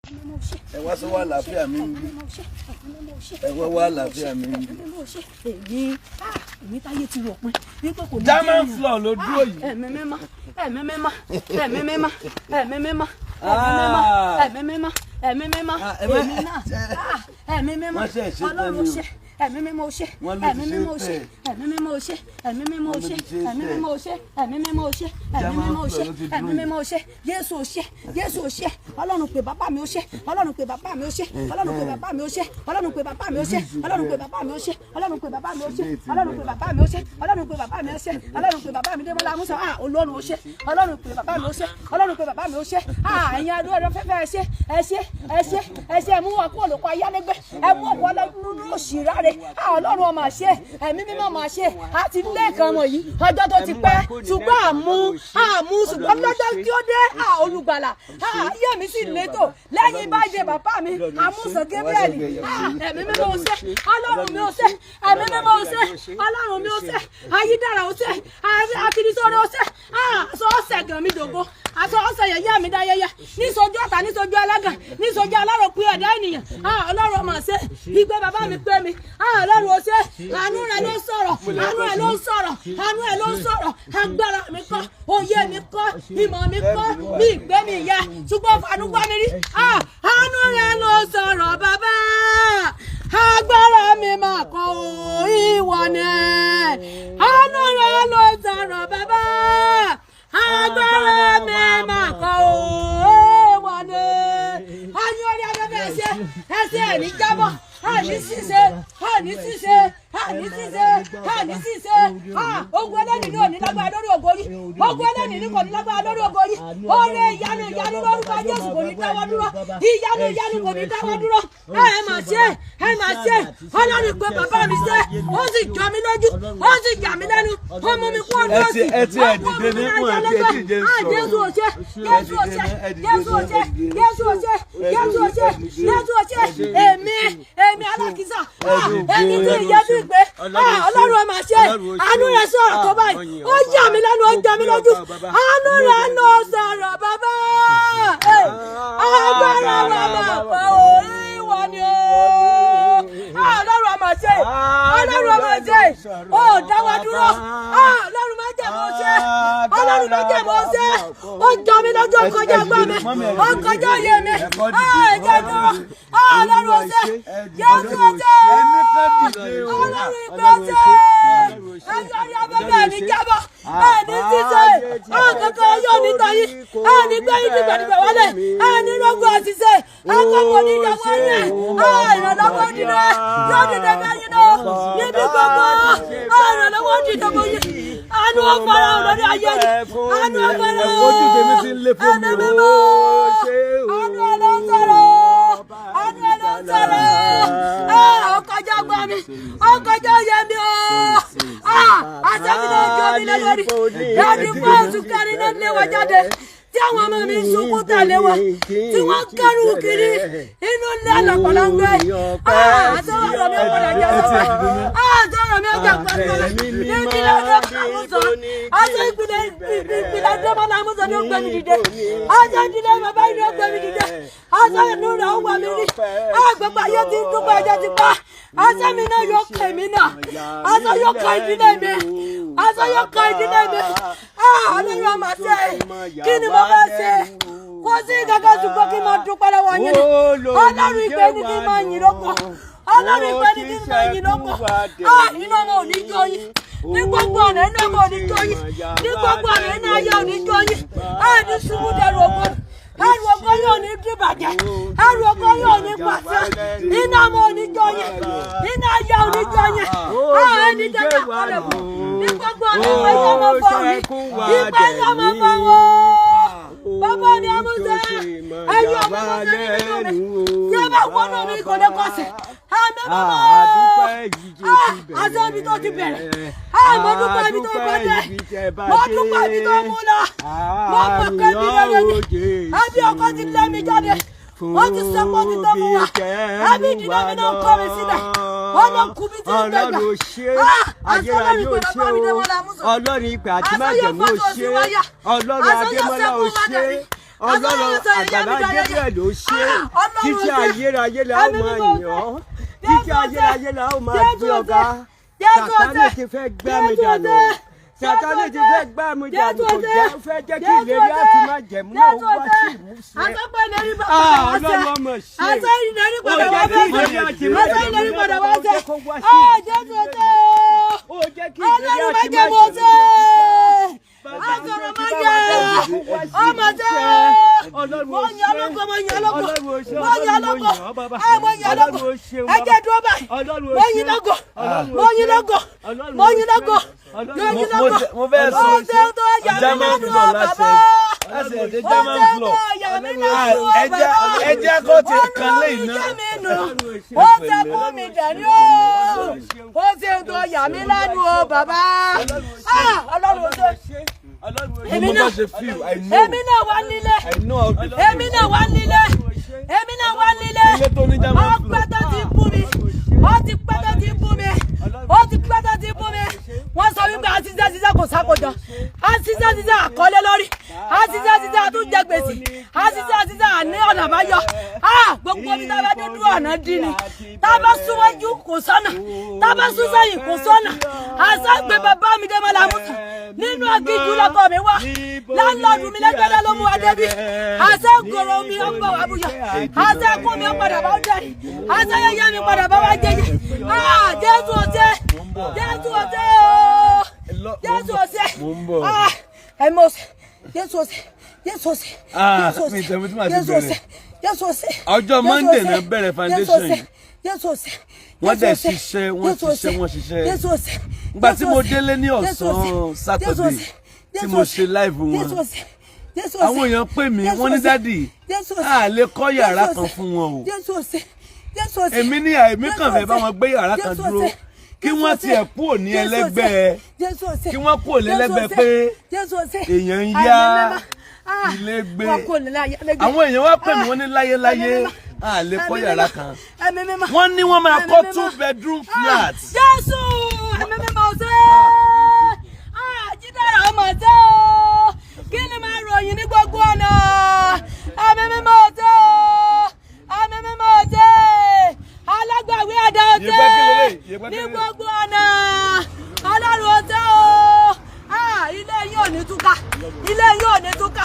Ẹ wá sọ́wọ́ àlàáfíà mi ń bí. Ẹ wá wá àlàáfíà mi ń bí. Èmi, èmi táyé ti rò pin wípé kò ní German jẹ́ èèyàn. floor ló dúró yìí. Ẹ̀mí mímọ́, ẹ̀mí mímọ́, ẹ̀mí mímọ́, ẹ̀mí mímọ́, ẹ̀mí mímọ́, ẹ̀mí mímọ́, ẹ̀mí mímọ́, Ah, ẹ má- èmi náà, ah, ẹ̀mí mímọ́, Wọ́n ṣe ṣe tán Ọlọ́run ni o. ṣe, ẹ̀mí mímọ́ ṣe, Wọ́n ló ti ẹ̀mí ṣe mímọ́ ṣe, tẹ̀. ẹ̀mí mímọ́ ṣe, ẹ̀mí mímọ́ Wọ́n ló ṣe, ti ṣe ẹ̀mí tẹ̀. mímọ́ ṣe, ẹ̀mí mímọ́ ṣe, ẹ̀mí German mímọ́ ṣe, floor ló ti ẹ̀mí dúró yìí. mímọ́ ṣe, Jésù ṣe, Jésù ṣe, Ọlọ́run pé bàbá mi ó ṣe, Ọlọ́run pé bàbá mi ó ṣe, Ọlọ́run pé bàbá mi ó ṣe, Ọlọ́run pé bàbá mi ó ṣe, Ọlọ́run pé bàbá mi ó ṣe, Ọlọ́run pé bàbá mi ó ṣe, Ọlọ́run pé bàbá mi ó ṣe, Ọlọ́run pé bàbá mi ó ṣe, Ọlọ́run pé bàbá mi Démọ́lá Amúsàn, ah, Ọlọ́run ó ṣe, Ọlọ́run pé bàbá mi ó ṣe, Ọlọ́run pé bàbá mi ó ṣe, ah, ẹ̀yin adúlọ́ ẹ̀rọ fẹ́fẹ́, ẹ ṣe, ẹ ṣe, ẹ ṣe, ẹ ṣe, ẹ mú wọn kúrò lóko ayálégbé, ẹ mú ọkọ̀ ọlọ́run òṣì ráre, ah, Ọlọ́run ọmọ àṣẹ, ẹ̀mí mímọ́ máa ṣe, àti lẹ́ẹ̀kan wọ̀nyí, ọjọ́ tó ti pẹ́, ṣùgbọ́n àmú àmú, ṣùgbọ́n lọ́jọ́ tí ó dé, ah, olùgbàlà, ah, ayé mi sì létò lẹ́yìn báyìí, bàbá mi Àmúsàn Gabriel, ah, ẹ̀mí mímọ́ ó ṣe, Ọlọ́run mi ó ṣe, ẹ̀mí mímọ́ ó ṣe, Ọlọ́run mi ó ṣe, ayídára ó ṣe, akinisọ́rọ̀ ó ṣe, ah, aṣọ ọ̀sẹ̀ gan mi dògo, aṣọ ọ̀sẹ̀ yẹ̀yẹ́ mi dá yẹyẹ níṣojú ọ̀tá, níṣojú ẹlẹ́gàn, níṣojú aláròpin ẹ̀dá ènìyàn, ah, Ọlọ́run ọmọ ṣe, ìgbé bàbá mi pé mi, ah, Ọlọ́run ó ṣe, àánú rẹ̀ ló ń sọ̀rọ̀, àánú rẹ̀ ló ń sọ̀rọ̀, àánú rẹ̀ ló ń sọ̀rọ̀, agbára mi kọ́, òye mi kọ́, ìmọ̀ mi kọ́, mi ìgbé mi yẹ, ṣùgbọ́n fàánú gbá mi rí, ah, àánú rẹ̀ ló ń sọ̀rọ̀ bàbá, agbára mi máa kọ́ o, ìwọ ni, àánú rẹ̀ ló ń sọ̀rọ̀ bàbá, agbára mi máa kọ́ o, ìwọ ni. Ayé orí afẹ́fẹ́, ẹsẹ̀ ẹsẹ̀, ẹ̀ní jábọ̀, ẹ̀ní ṣíṣe, ẹ̀ní ṣíṣe, ẹ̀ní ṣíṣe, ẹ̀ní ṣíṣe. Ogun ẹlẹ́ni ní òní lágbára lórí ògo yìí, ogun ẹlẹ́ni ní kò ní lágbára lórí ògo yìí. Oore ìyanu ìyanu lórúkọ Jésù kò ní dáwọ́ dúró, ìyanu ìyanu kò ní dáwọ́ dúró. Ẹ mà ṣe, ẹ mà ṣe, Ọlọ́run pé bàbá mi ṣe, ó sì jọ mí lójú, ó sì yà mí lẹ́nu, ó mú mi kú ọdún òsì, Ẹ ti ẹ ó mú dìde mi nípò, kúrò ẹ ti ẹ ti jẹ́ ń Ah, sọ̀rọ̀. Jésù ò ṣe, Jésù ò ṣe, Jésù ò ṣe, Jésù ò ṣe, Jésù ò ṣe, Jésù ò ṣe, èmi, èmi alákìísà, ah, èmi tí ìyẹn bí pé, ah, Ọlọ́run ọmọ ṣe, àánú rẹ̀ sọ̀rọ̀ tó báyìí, ó yà mí lẹ́nu, ó jẹ mí lójú, àánú rẹ̀ ló sọ̀rọ̀ bàbá, Eh, agbára wa máa pọ̀ o, ìwọ ni o, ah, Ọlọ́run ọmọ ṣe, Ọlọ́run ọmọ ṣe, ó dá wa dúró, ah, Ọlọ́run má jẹ́ mọ́ ṣe, Ọlọ́run má jẹ́ mọ́ ṣe, ó jọ mí lójú, ó kọjá gbọ́ mi, ó kọjá òye mi, ah, ẹ̀jẹ̀ dúró, ah, Ọlọ́run ó ṣe, Jésù ó ṣe, Ọlọ́run ìgbà ṣe, ẹ̀yọ́ rí abẹ́bẹ́, ẹ̀ní jábọ̀, ẹ̀ní ṣíṣe, ọ̀kankan yóò ní tọ́yí, ẹ̀ní gbẹ́yìn dìgbàdìgbà wọlé, ẹ̀ní rọ́gbọ̀ àṣìṣe, akọ́kọ́ ní ìyàwó yẹn, ìrànlọ́wọ́ dìde, yóò dìde bẹ́yìn náà, níbi gbogbo, ìrànlọ́wọ́ dìde bóyí, àánú ọ̀fọ̀rọ̀ lórí ayé yìí, àánú ọ̀fọ̀rọ̀, Ojú tèmi ti ń lé fún mi ẹ̀mí o. mímọ́, àánú ẹ̀ ló ń sọ̀rọ̀, àánú ẹ̀ ló ń sọ̀rọ̀, ọkọjá gbọ́ mi, ọkọjá yẹ mi o, àṣẹ́mi náà jó mi lé lórí, láti fún oṣù kẹrin náà lé wa jáde, tí àwọn ọmọ mi ń sunkún tẹ̀lé wa, tí wọ́n ń kẹ́rù kiri inú ilé àlọ́pàá ń gbé, àtọ́rọ̀ mi ò padà jẹ́ sọ́wọ́, àtọ́rọ̀ mi ò jà pàtó ní ìpìlẹ̀ ọdún àmúsọ, àti ìpìlẹ̀ ìpìlẹ̀ ọdún àmúsọ ní ó gbé mi dìde, àti ìdílé bàbá yìí ní ó gbé mi dìde, àti inú rẹ̀ ó wà mí rí, àgbẹ̀gbẹ̀ ayé ti ń dúpọ̀, ẹ̀jẹ̀ ti pa, àti mi náà yóò kàn mí náà, àti yóò kàn ìdílé mi, àti yóò kàn ìdílé mi. Ọlọ́run ọmọ ṣe, kí ni mo fẹ́ ṣe? Kò sí kankan, ṣùgbọ́n kí n máa dúpẹ́ lọ́wọ́ yín ni. Ọlọ́run ìpè ní kí n máa yìn lóko, Ọlọ́run ìpè ní kí n máa yìn lóko. Iná ọmọ ò ní jó yín ní gbogbo ọ̀nà, iná ọmọ ò ní jó yín ní gbogbo ọ̀nà, iná ayé ò ní jó yín. Ẹ̀ ní ṣubú dẹrù ògo, ẹrù ògo yóò ní dìbàjẹ́, ẹrù ògo yóò ní pàṣẹ, iná ọmọ ò ní jó yín, iná ayé ò ní jó yín. Ẹ̀ ní jẹ́ ká kọ́lẹ̀ bù ní gbogbo ọ̀nà. Ìpè yóò máa fọ́ mi, ìpè yóò máa fọ́ wọ́. Bàbá mi amúṣe, ẹ̀yin ọmọ mọ́sẹ̀ nínú mi, tí ẹ bá wọnú mi kò lè kọsẹ̀. Àmì mímọ́, àti ibi tó ti bẹ̀rẹ̀, mo dúpẹ́ ibi tó bá dé, mo dúpẹ́ ibi tó mú lọ, mo mọ̀ pé ibi rere ni. Àbí ọkọ ti lé mi jáde, wọ́n ti sọ pé ó ti tó fún wa, àbí ìdílé mi náà kọ́ mi sílẹ̀, wọ́n lọ kú bí tí ń gbẹ̀gbà. Ọlọ́run ṣe, Àti ayérayé Ọlọ́run ò pé ṣe bàbá mi dé o, wọn la mú sọ. Ọlọ́run ìpè àti Àṣọ yóò májẹ̀mú ò fọ́tò sí ṣe, wáyà. Ọlọ́run Àṣọ yóò Adémọ́lá ò sẹ́kù wá ṣe. dàrí. Ọlọ́run Àgbàlá Gabriel, ó ṣe. Títí ayérayé la ó máa yìn ọ́, títí ayérayé la ó máa gbé ọ̀gá. Sàtánì ti fẹ́ gbá mi dànù, Sàtánì ti fẹ́ gbá mi dànù, kò jẹ́ fẹ́ jẹ́ kí ìlérí àti májẹ̀mú náà wá sí ìmúṣẹ. Àsọpọ̀ ìlérí Ah, padà wá Ọlọ́run sẹ́. ọmọ ṣe. Àsọ ìlérí Ó padà wá jẹ́ kí ìlérí bẹ́ẹ̀. àti Àsọ ìlérí májẹ̀mú padà náà wá ó sẹ́. jẹ́ kó wá sí Ọ̀ Jésù ṣe o. Ó jẹ́ kí ìlérí Ọlọ́run àti májẹ̀mú májẹ̀mú ṣe. Àsọ̀rọ̀ máa jẹ́ ọmọ ṣe. Mo yan ológo, mo yan ológo, mo yan ológo, ẹ mo yan ológo. Ẹ jẹ́ dúró báyìí. Mo yin lógo, mo yin lógo, mo yin lógo, mo yin lógo. Mo fẹ́ sọ Ó ṣe tó yà mí German lẹ́nu floor o láṣẹ bàbá. láṣẹ ẹ̀dẹ̀ Ó German ṣe floor. tó yà mí lẹ́nu o Ẹ jẹ́ bàbá. ẹ jẹ́ kó ti kan lẹ́yìn náà. Ó mi nù. Ó ṣe kú mi dẹ̀rí o. Ó ṣe tó yà mí lẹ́nu o bàbá. Ah, Ọlọ́run ó ṣe. Mo mọ bá ṣe feel, I know. Èmi náà wà nílé. I know how they feel. Èmi náà wà nílé. Èmi náà wà nílé. Ilé tó ní German floor. Ọpẹ́ tó ti bú mi. Ó ti pẹ́ tó ti bú mi. Ó ti pẹ́ tó ti bú mi. Wọ́n sọ wípé a ṣiṣẹ́ ṣiṣẹ́ kò sákòjọ. A ṣiṣẹ́ ṣiṣẹ́ àkọlé lórí. A ṣiṣẹ́ ṣiṣẹ́ àtúnjẹ gbèsè. A ṣiṣẹ́ ṣiṣẹ́ àní ọ̀nà àbáyọ. Ah, gbogbo ibi tá a bá dé dúró, ọ̀nà dín ni. Tá a bá súnwájú, kò sọ́nà. Tá a bá sún sẹ́yìn, kò sọ́nà. Àṣà gbé bàbá mi dé mọ́lá mùsà. Nínú aginjù lọkọ mi wá. Landlord mi lẹ́gbẹ̀dẹ́ ló mú wa débi. Àṣà gòrò mi ó ń bọ̀ wá búyọ̀. Àṣà kún mi ó padà bá ó jẹ́rìí. Àṣà yẹyẹ mi padà bá wá jẹyẹ. Ah, Jésù ọ̀sẹ̀. Jésù ọ̀sẹ̀ ooo. Jésù ọ̀sẹ̀. Mo ń bọ̀. Ah, ẹ mọ̀ ọ̀sẹ̀. Jésù ọ̀sẹ̀. Jésù ọ̀sẹ̀. Ah, Jésù mi ọ̀sẹ̀. tẹ̀wé tí màá ti Jésù bẹ̀rẹ̀. ọ̀sẹ̀. Jésù ọ̀sẹ̀. Ọjọ́ Jésù Monday ọ̀sẹ̀. náà bẹ̀rẹ̀ Jésù foundation ọ̀sẹ̀. yìí. Jésù ọ̀sẹ̀. Wọ́n dẹ̀ Jésù ọ̀sẹ̀. ṣiṣẹ́, wọ́n Jésù ṣiṣẹ́, ọ̀sẹ̀. wọ́n ṣiṣẹ́. Jésù ọ̀sẹ̀. Ìgbà tí Jésù mo ọ̀sẹ̀. délé ní Jésù ọ̀sán ọ̀sẹ̀. Saturday Jésù ọ̀sẹ̀. tí Jésù mo ọ̀sẹ̀. ṣe live wọn. Jésù ọ̀sẹ̀. Jésù ọ̀sẹ̀. Àwọn èèyàn pè mí, Jésù wọ́n ní ọ̀sẹ̀. daddy, Jésù ọ̀sẹ̀. a lè kọ́ yàrá Jésù kan ọ̀sẹ̀. fún wọn o. Jésù ọ̀sẹ̀. Jésù ọ̀sẹ̀. Èmi ní àìmí Jésù kàn fẹ́ bá ọ̀sẹ̀. wọn gbé yàrá kan Jésù dúró. ọ̀sẹ̀. Kí Jésù wọ́n ọ̀sẹ̀. tiẹ̀ kúrò ní Jésù ẹlẹ́gbẹ́ ọ̀sẹ̀. Jésù ọ̀sẹ̀. Kí wọ́n kúrò lẹ́lẹ́gbẹ́ Jésù ọ̀sẹ̀. pé Jésù ọ̀sẹ̀. èèyàn ń yá Àmì mímọ́. Ah, ilé gbé. wọ́n kò ní láyé lẹ́gbẹ́. Àwọn èèyàn wá pè mí, wọ́n ní láyéláyé Ẹ̀mí mímọ́. a lè kọ́ Ẹ̀mí yàrá mímọ́. kan. Ẹ̀mí mímọ́. Wọ́n ní wọ́n máa Ẹ̀mí kọ́ mímọ́. two bedroom flat. Jésù, ẹ̀mí mímọ́ ọ̀sẹ̀. Ah, Jídára ọmọ ọ̀sẹ̀ o. Kí ni máa ròyìn ní gbogbo ọ̀nà? Ẹ̀mí mímọ́ ọ̀sẹ̀ o. Ẹ̀mí mímọ́ ọ̀sẹ̀. Alágbàwí ẹ̀dá ọ̀sẹ̀. Yẹpẹ́ kí lélẹ̀, yẹpẹ́ kí Ní lélẹ̀. gbogbo ọ̀nà. Ọlọ́run ọ̀sẹ̀ o. Ah, ilé yín ò ní túká. Ilé yín ò ní túká.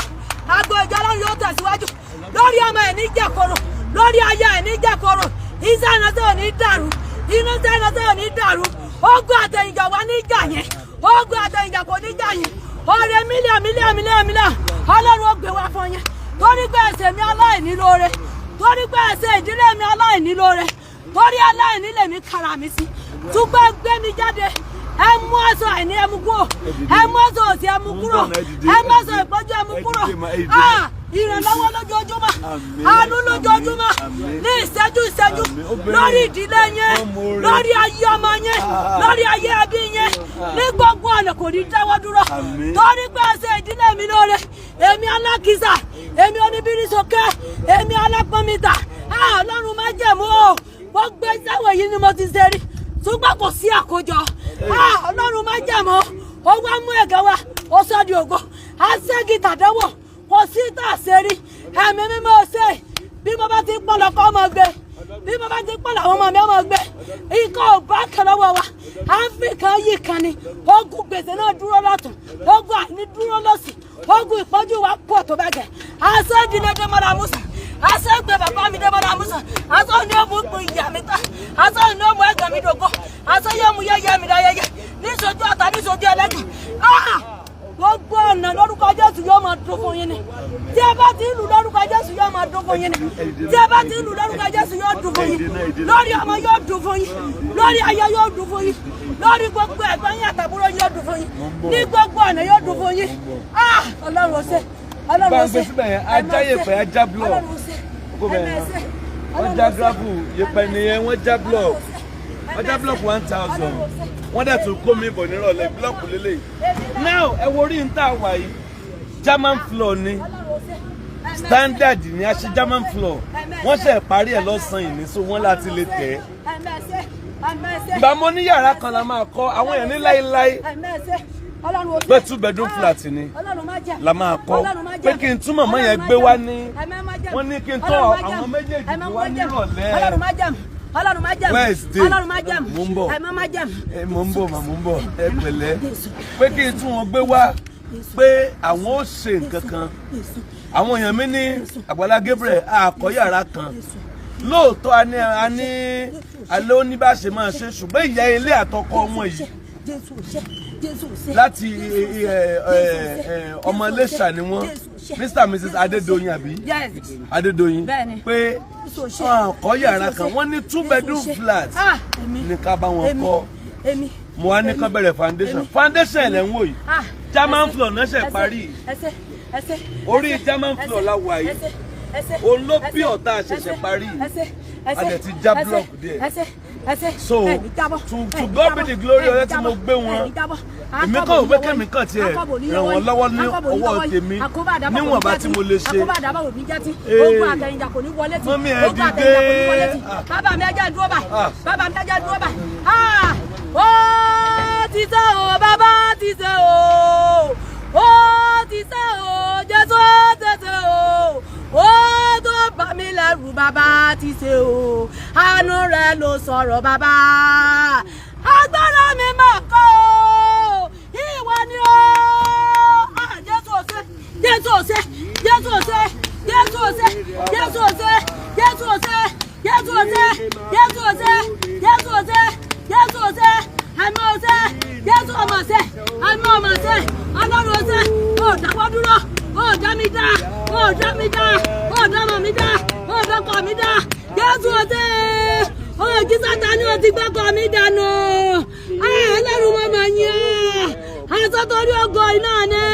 Agbo ìjọ Ọlọ́run yóò tẹ̀síwájú. Lórí ọmọ ẹ̀ ní jẹ̀kọ̀rọ̀. Lórí aya ẹ̀ ní jẹ̀kọ̀rọ̀. Iṣẹ́ ìránṣẹ́ ò ní dàrú. Inú iṣẹ́ ìránṣẹ́ ò ní dàrú. Ogun àtẹ̀yìnjà wà ní ìjà yẹn. Ogun àtẹ̀yìnjà kò ní jà yẹn. Oore mílíọ̀nù mílíọ̀nù mílíọ̀nù mílíọ̀nù. Ọlọ́run ó gbé wá fún yẹn. Torí pé ẹsẹ̀ mi aláìní lóore. Torí pé ẹsẹ̀ ìdílé mi aláìní lóore. Torí aláìní lèmi kara mi sí. Túgbọ́ gbé mi jáde. Ẹ mú aṣọ àìní, ẹ mú kúrò. Ẹ mú aṣọ òsì, ẹ mú kúrò. Ẹ mú aṣọ ìpọ́njú, ẹ mú kúrò. Ah, ìrànlọ́wọ́ lójoojúmọ́. Àmín. Àánú lójoojúmọ́. Àmín. Ní ìṣẹ́jú ìṣẹ́jú. Àmín. Obìnrin, Lórí ìdílé yẹn. wọ́n mú oore. Lórí ayé ọmọ yẹn. Lórí ayé ẹbí yẹn. Ní gbogbo ọ̀nà kò ní dáwọ́ dúró. Àmín. Torí pé ẹsẹ̀ ìdílé mi lóore. Èmi alákìsà. Èmi oníbírísókè. Èmi alápọ̀nmìtà. Ah, Ọlọ́run májẹ̀mú o. Gbogbo ìsáwọ̀ yìí ni mo ti ṣe rí. Ṣùgbọ́n kò sí àkójọ. Ah, Ọlọ́run májẹ̀mú. Ó wá mú ẹ̀gẹ́ wa. Ó sọ di ògo. Aṣẹ́gi tàdánwò. Kò sí tá a ṣe rí. Ẹ̀mí mímọ́ ṣe. Bí mo bá ti pọ̀ lọ́kọ́ ọmọ gbé. Bí mo bá ti pọ̀ làwọn ọmọ mi ọmọ gbé. Ikọ̀ ò bá kan lọ́wọ́ wa. À ń fi kan yí kan ni. Ogun gbèsè náà dúró lọ́tún. Ogun àìní dúró lọ́sì. Ogun ìpọ́njú wa pọ̀ tó bẹ́ẹ̀ gẹ̀. Aṣọ ìdílé Dẹ́mọ́lá Musa. Aṣọ ìgbé bàbá mi Dẹ́mọ́lá Musa. Aṣọ ní ó mú ìyá mi tán. Aṣọ ní ó mú ẹ̀gàn mi dògo. Aṣọ yóò mú yẹ́yẹ́ mi dáyẹyẹ. Níṣojú ọ̀tá, níṣojú ẹlẹ́gàn. Ah! Gbogbo ọ̀nà lórúkọ Jésù yóò máa dún fún yín ni. Tí ẹ bá ti ń lù lórúkọ Jésù, yóò máa dún fún yín ni. Tí ẹ bá ti ń lù lórúkọ Jésù, yóò dún fún yín. Lórí ọmọ yóò dún fún yín. Lórí aya yóò dún fún yín. Lórí gbogbo ẹ̀gbọ́n yín àtàbúrò yóò dún fún yín. Ní gbogbo ọ̀nà yóò dún fún yín. Ah! Ọlọ́run ó ṣe. Ọlọ́run ó Bá ń gbé ṣe. síbẹ̀ yẹn, ajá yẹ̀pẹ̀, ajá block. Ọlọ́run ó ṣe. Kó bẹ́ẹ̀ Ẹ máa náà. ṣe. Wọ́n já gravel, yẹ̀pẹ̀ nìyẹn, wọ́n já block. Wọ́n já block 1,000. Wọ́n dẹ̀ tún kó mi bọ̀ nírọ̀lẹ́ block lélẹ̀. Now, ẹ wo orí ń tà wá yìí. German floor ni. Standard ni a ṣe German floor. Wọ́n ṣe parí ẹ̀ lọ́sàn-án yìí ní, so wọ́n láti lè tẹ̀ ẹ́. Ìgbà mo ní yàrá kan la máa kọ́, àwọn èèyàn ní láéláé pé two bedroom flat ni. La máa kọ́ pé kí n tún màmá yẹn gbé wá ní, wọ́n ní kí n tọ́ àwọn méjèèjì gbé wá nírọ̀lẹ́ Ọlọ́run má jẹ̀mú. Ọlọ́run má jẹ̀mú. Wednesday. Ọlọ́run má jẹ̀mú. Mò ń bọ̀. Ẹ̀mí má jẹ̀mú. Ẹ, mò ń bọ̀ mà, mò ń bọ̀. Ẹ pẹ̀lẹ́. Pé kí n tún wọn gbé wá, pé àwọn ó ṣe nǹkan kan. Àwọn èèyàn mi ní Àgbàlá Gabriel àkọ́ yàrá kan lóòótọ́, a ní alẹ́ ó ní bá ṣe máa ṣe, ṣùgbọ́n ìyá ilé àtọkọ wọn yìí láti ẹ, ẹ, ẹ, ọmọ Iléṣà ni wọ́n, Mr and Mrs Adédoyin, àbí? Yes. Adédoyin. Bẹ́ẹ̀ni. Pé wọn kọ́ yàrá kan, wọ́n ní two bedroom flat Ah, èmi. ní ká bá wọn Èmi. kọ́. Èmi. Mo wá ní kán bẹ̀rẹ̀ foundation. Foundation ẹ̀ lẹ́ ń wò yìí. Ah, German ẹsẹ̀, floor náà ṣe ẹsẹ̀, parí. Ẹsẹ̀, ẹsẹ̀. Orí ẹsẹ̀, German floor ẹsẹ̀, la wà yìí. ẹsẹ̀, ẹsẹ̀, Òun ló bí ẹsẹ̀, ọ̀tá ṣẹ̀ṣẹ̀ ẹsẹ̀, parí. ẹsẹ̀, ẹsẹ̀, A dẹ̀ ti já ẹsẹ̀, block díẹ̀. ẹsẹ̀, ẹsẹ̀. So, Ẹ̀mí jábọ́, to ẹ̀mí God be jábọ́, the glory. ẹ̀mí Ọjọ́ tí mo jábọ́, gbé wọn, ẹ̀mí jábọ́. Èmi kàn wò pé kẹ́mi kàn tiẹ̀ ràn wọ́n lọ́wọ́ ní ọwọ́ tèmi níwọ̀nba tí mo lè ṣe. Àkóbá àdábọ̀ ò ní jẹ́ tí. Ee. Ogun àtẹ̀yìnjà kò ní wọlé tí. Mummy, ẹ Ogun àtẹ̀yìnjà kò ní wọlé tí. dìde. Ah. Bàbá mi, ẹjẹ́ dúró báyìí. Ah. Bàbá mi, ẹjẹ́ dúró báyìí. Ah! Ó ti ṣe o, bàbá ti ṣe o. Ó ti ṣe o, Jésù ti ṣe o. Ó tó bà mí lẹ́rù, bàbá ti ṣe o. Àánú rẹ̀ ló sọ̀rọ̀, bàbá. Agbára mi máa kọ́ o. Ìwọ ni o. Ah, Jésù ò ṣe. Jésù ò ṣe. Jésù ò ṣe. Jésù ò ṣe. Jésù ò ṣe. Jésù ò ṣe. Jésù ò ṣe. Jésù ò ṣe. Jésù ò ṣe. Jésù ò ṣe. Àmì ò ṣe. Jésù ọmọ ṣe. Àmì ọmọ ṣe. Ọlọ́run ò ṣe. Ó dáwọ́ dúró. Ó dá mi dá. Ó dá mi dá. Ó dá ọmọ mi dá. Ó dọ́kọ̀ mi dá. Jésù ò ṣe. Ó jí Sátánì ó ti gbọ́kọ̀ mi dànù. Ah, Ọlọ́run mo mọ̀ yín. Aṣọ torí ògo iná ni.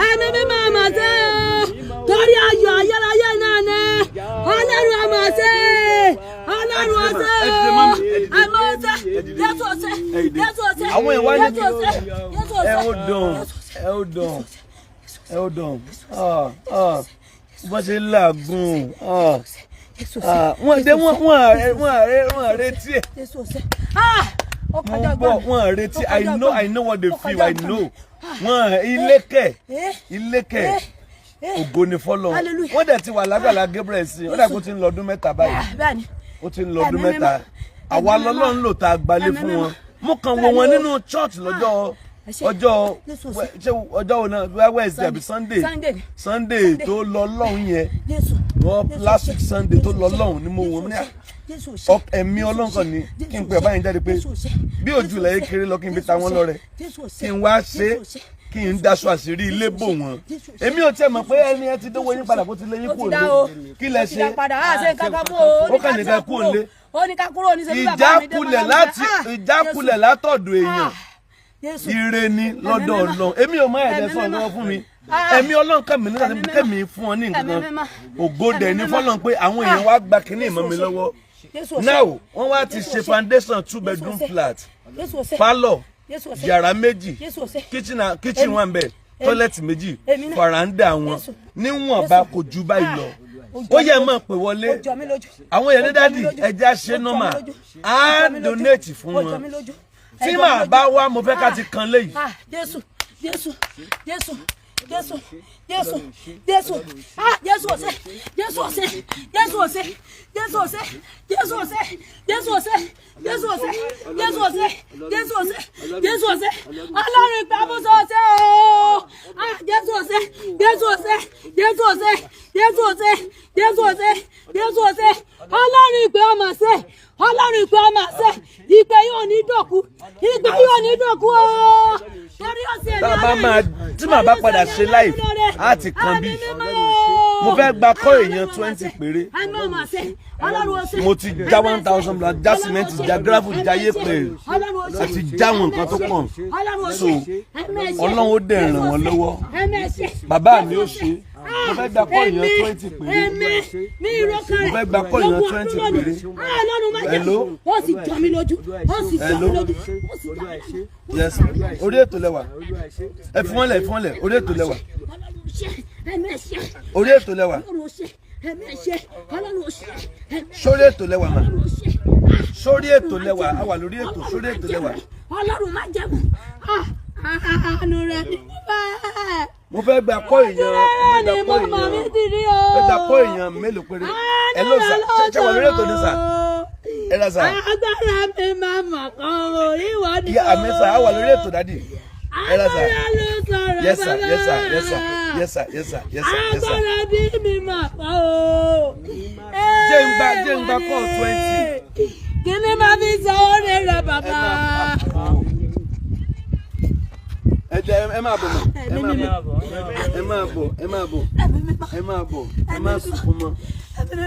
Ẹ̀mí mímọ́ ọmọ ṣe. Torí ayọ̀ ayérayé náà ni. Ọlọ́run ọmọ ṣe. Ọlọ́run ọṣẹ. Ẹ dìde, mummy, ẹ dìde. Ẹ̀mí ọṣẹ. Jésù ọṣẹ. Ẹ dìde. Jésù ọṣẹ. Àwọn èèyàn wá ní Jésù ọṣẹ. Jésù ọṣẹ. Ẹ ó dùn, ẹ ó dùn, ẹ ó dùn. Ah, ah, bọ́n ṣe ń làágùn. Ah, Jésù ọṣẹ. ah, wọ́n dé, wọ́n àrètí ẹ̀. Jésù ọṣẹ. Ah! Ó Mo kọjá ń bọ̀. ọgbọ́n mi. Wọ́n àrètí. Ó I kọjá know, ọgbọ́n I mi. know what they Ó feel. kọjá I ọgbọ́n know. mi. Wọ́n ilé kẹ̀, Eh, ilé kẹ̀. eh, eh. Ògo ni fọ́lọ́run. Hallelujah. Wọ́n dẹ̀ ti wà lágbàlá Gabriel sí i. Ó dà kó ti ń lọ ọdún 3 báyìí. Ah, bẹ́ẹ̀ni. Ó ti ń lọ ọdún Ẹ̀mí 3. mímọ́. Àwa Ẹ̀mí mímọ́. lọ́lọ́run lò tá a gbalé Ẹ̀mí fún mímọ́. wọn. Mo kàn wo wọn Bẹ́ẹ̀ni o. nínú church lọ́jọ́ Ẹ ṣé. ọjọ́ Jésù ṣe. ṣé ọjọ́ wo náà, bóyá Wednesday àbí Sunday? Sunday. Sunday tó lọ lọ́hùn yẹn. Jésù. Wọ́n Jésù last ṣe. week Sunday tó Jésù lọ ṣe. lọ́hùn ni mo wò ó ní Jésù ṣe. Jésù ṣe. Ẹ̀mí Ọlọ́run kan ní Jésù kí n pè báyìí jáde pé Jésù ṣe. bí ojú Jésù ilẹ̀ ṣe. kéré lọ, kí n fi Jésù ta wọ́n ṣe. lọ́rẹ, Jésù ṣe. kí n wá ṣe, Jésù ṣe. kí n daṣọ àṣírí ilé bò wọ́n. Jésù ṣe. Èmi ò tiẹ̀ mọ̀ pé ẹni ẹ ti dówó yín padà, kó ti lé yín Ó ti kúrò dá lé. o. Kí lẹ Ó ti dá ṣe? padà. Á ṣe nǹkan kan fún o. Ó kàn ní ká kúrò nílé. Ó ní ká kúrò ní ṣe bí bàbá mi dé Ìjákulẹ̀ mọ́lá láti mi. Ah, ìjákulẹ̀ látọ̀dọ̀ èèyàn, Ah, Jésù. ire ni lọ́dọ̀ Ẹ̀mí mímọ́. Ọlọ́run. Èmi ò mọ ẹ̀dẹ̀ Ẹ̀mí sọ̀rọ̀ mímọ́. lọ́wọ́ fún mi. Ah. Ẹ̀mí Ọlọ́run kẹ́mi nígbà tí Ẹ̀mí mímọ́. kẹ́mi fún ọ ní nǹkan Ẹ̀mí kan. mímọ́. Ògo dẹ̀ ní Ẹ̀mí mímọ́. fọ́lọ́run pé àwọn èèyàn wá gba kínní ìmọ̀ mi Jésù lọ́wọ́. Jésù ọ̀sẹ̀. Now wọ́n wá ti Jésù ṣe ọ̀sẹ̀. foundation two bedroom Jésù ọ̀sẹ̀. flat, Jésù ọ̀sẹ̀. parlour, Jésù ọ̀sẹ̀. yàrá méjì, Jésù ọ̀sẹ̀. kitchen, kitchen wà ń bẹ̀, toilet méjì, Èmi náà. faranda wọn Jésù. níwọ̀nba Jésù. kò ju báyìí lọ. Ah. Ó yẹ mọ̀ pé wọlé. Ó jọ mí lójú. Àwọn èèyàn ní Ó jọ mí daddy, lójú. ẹja ṣe Ó jọ mí normal, lójú. á Ó jọ mí lójú. donate fún Ó jọ wọn. mí lójú. Tí Ẹ jọ mí màá lójú. bá wá, mo fẹ́ ká ti kan léyìí. Ah, Jésù, Jésù, Jésù, Jésù, Jésù, Jésù. Ah, Jésù ọ̀sẹ̀, Jésù ọ̀sẹ̀, Jésù ọ̀sẹ̀, Jésù ọ̀sẹ̀, Jésù ọ̀sẹ̀, Jésù ọ̀sẹ̀, Jésù ọ̀sẹ̀, Jésù ọ̀sẹ̀, Jésù ọ̀sẹ̀, Jésù ọ̀sẹ̀. Ọlọ́run ìgbàmúsọ ọ̀sẹ̀ ooo. Ah, Jésù ọ̀sẹ̀, Jésù ọ̀sẹ̀, Jésù ọ̀sẹ̀, Jésù ọ̀sẹ̀, Jésù ọ̀sẹ̀, Jésù ọ̀sẹ̀. Ọlọ́run ìpè ọmọ ọ̀sẹ̀, Ọlọ́run ìpè ọmọ ọ̀sẹ̀. Ìpè yóò ní dọ̀kú, ìpè yóò ní dọ̀kú ooo. Torí ọ̀sẹ̀ Tá a bá máa tí màá bá padà ṣe live, á ti kan bí. Mo fẹ́ gba kọ́ èèyàn 20 péré. Mo ti já 1,000 block, já cement, já gravel, já yẹ̀pẹ̀, àti já àwọn nǹkan tó kàn. So Ọlọ́run ó dẹ̀ ràn wọ́n lọ́wọ́. Bàbá mi ó ṣe. Mo fẹ́ gba kọ́ èèyàn 20 péré. Mo fẹ́ gba kọ́ èèyàn 20 péré. Hello? Ó sì jọ mí lójú, ó sì jọ mí Hello? lójú, ó sì jọ mí lójú. Yes, orí ètò lẹ́wà. Ẹ fi wọ́n lẹ̀, ẹ fi wọ́n lẹ̀. Orí ètò lẹ́wà. Orí ètò lẹ́wà. Sórí ètò lẹ́wà mà. Sórí ètò lẹ́wà. A wà lórí ètò. Sórí ètò lẹ́wà. Ọlọ́run má jẹ̀mú. Àánú rẹ ni mo fẹ́. Mo fẹ́ gba kọ́ èèyàn, Rẹ mo ni fẹ́ mo gba mọ̀ kọ́ mí èèyàn, ti rí o. fẹ́ gba kọ́ èèyàn mélòó péré. Ẹ ló sà, ṣe wà lórí ètò ní sà? Ẹ rà sà. Agbára mi máa mọ̀ kan o, ìwọ ni Ìyá àmì sà, á wà lórí ètò daddy. Ẹ rà sà. Agbára ló sọ̀rọ̀. Yes sir, yes sir, yes sir, yes sir, yes sir, yes sir, yes sir. Agbára bí mi mọ̀ kan o. Jẹ́ n gba call 20. Kí ni màá fi sọ orí rẹ bàbá? Ẹ jẹ́ ẹ máa bọ̀ mọ́, ẹ máa bọ̀, ẹ máa bọ̀, ẹ máa bọ̀, ẹ máa bọ̀, ẹ má sunkún mọ́,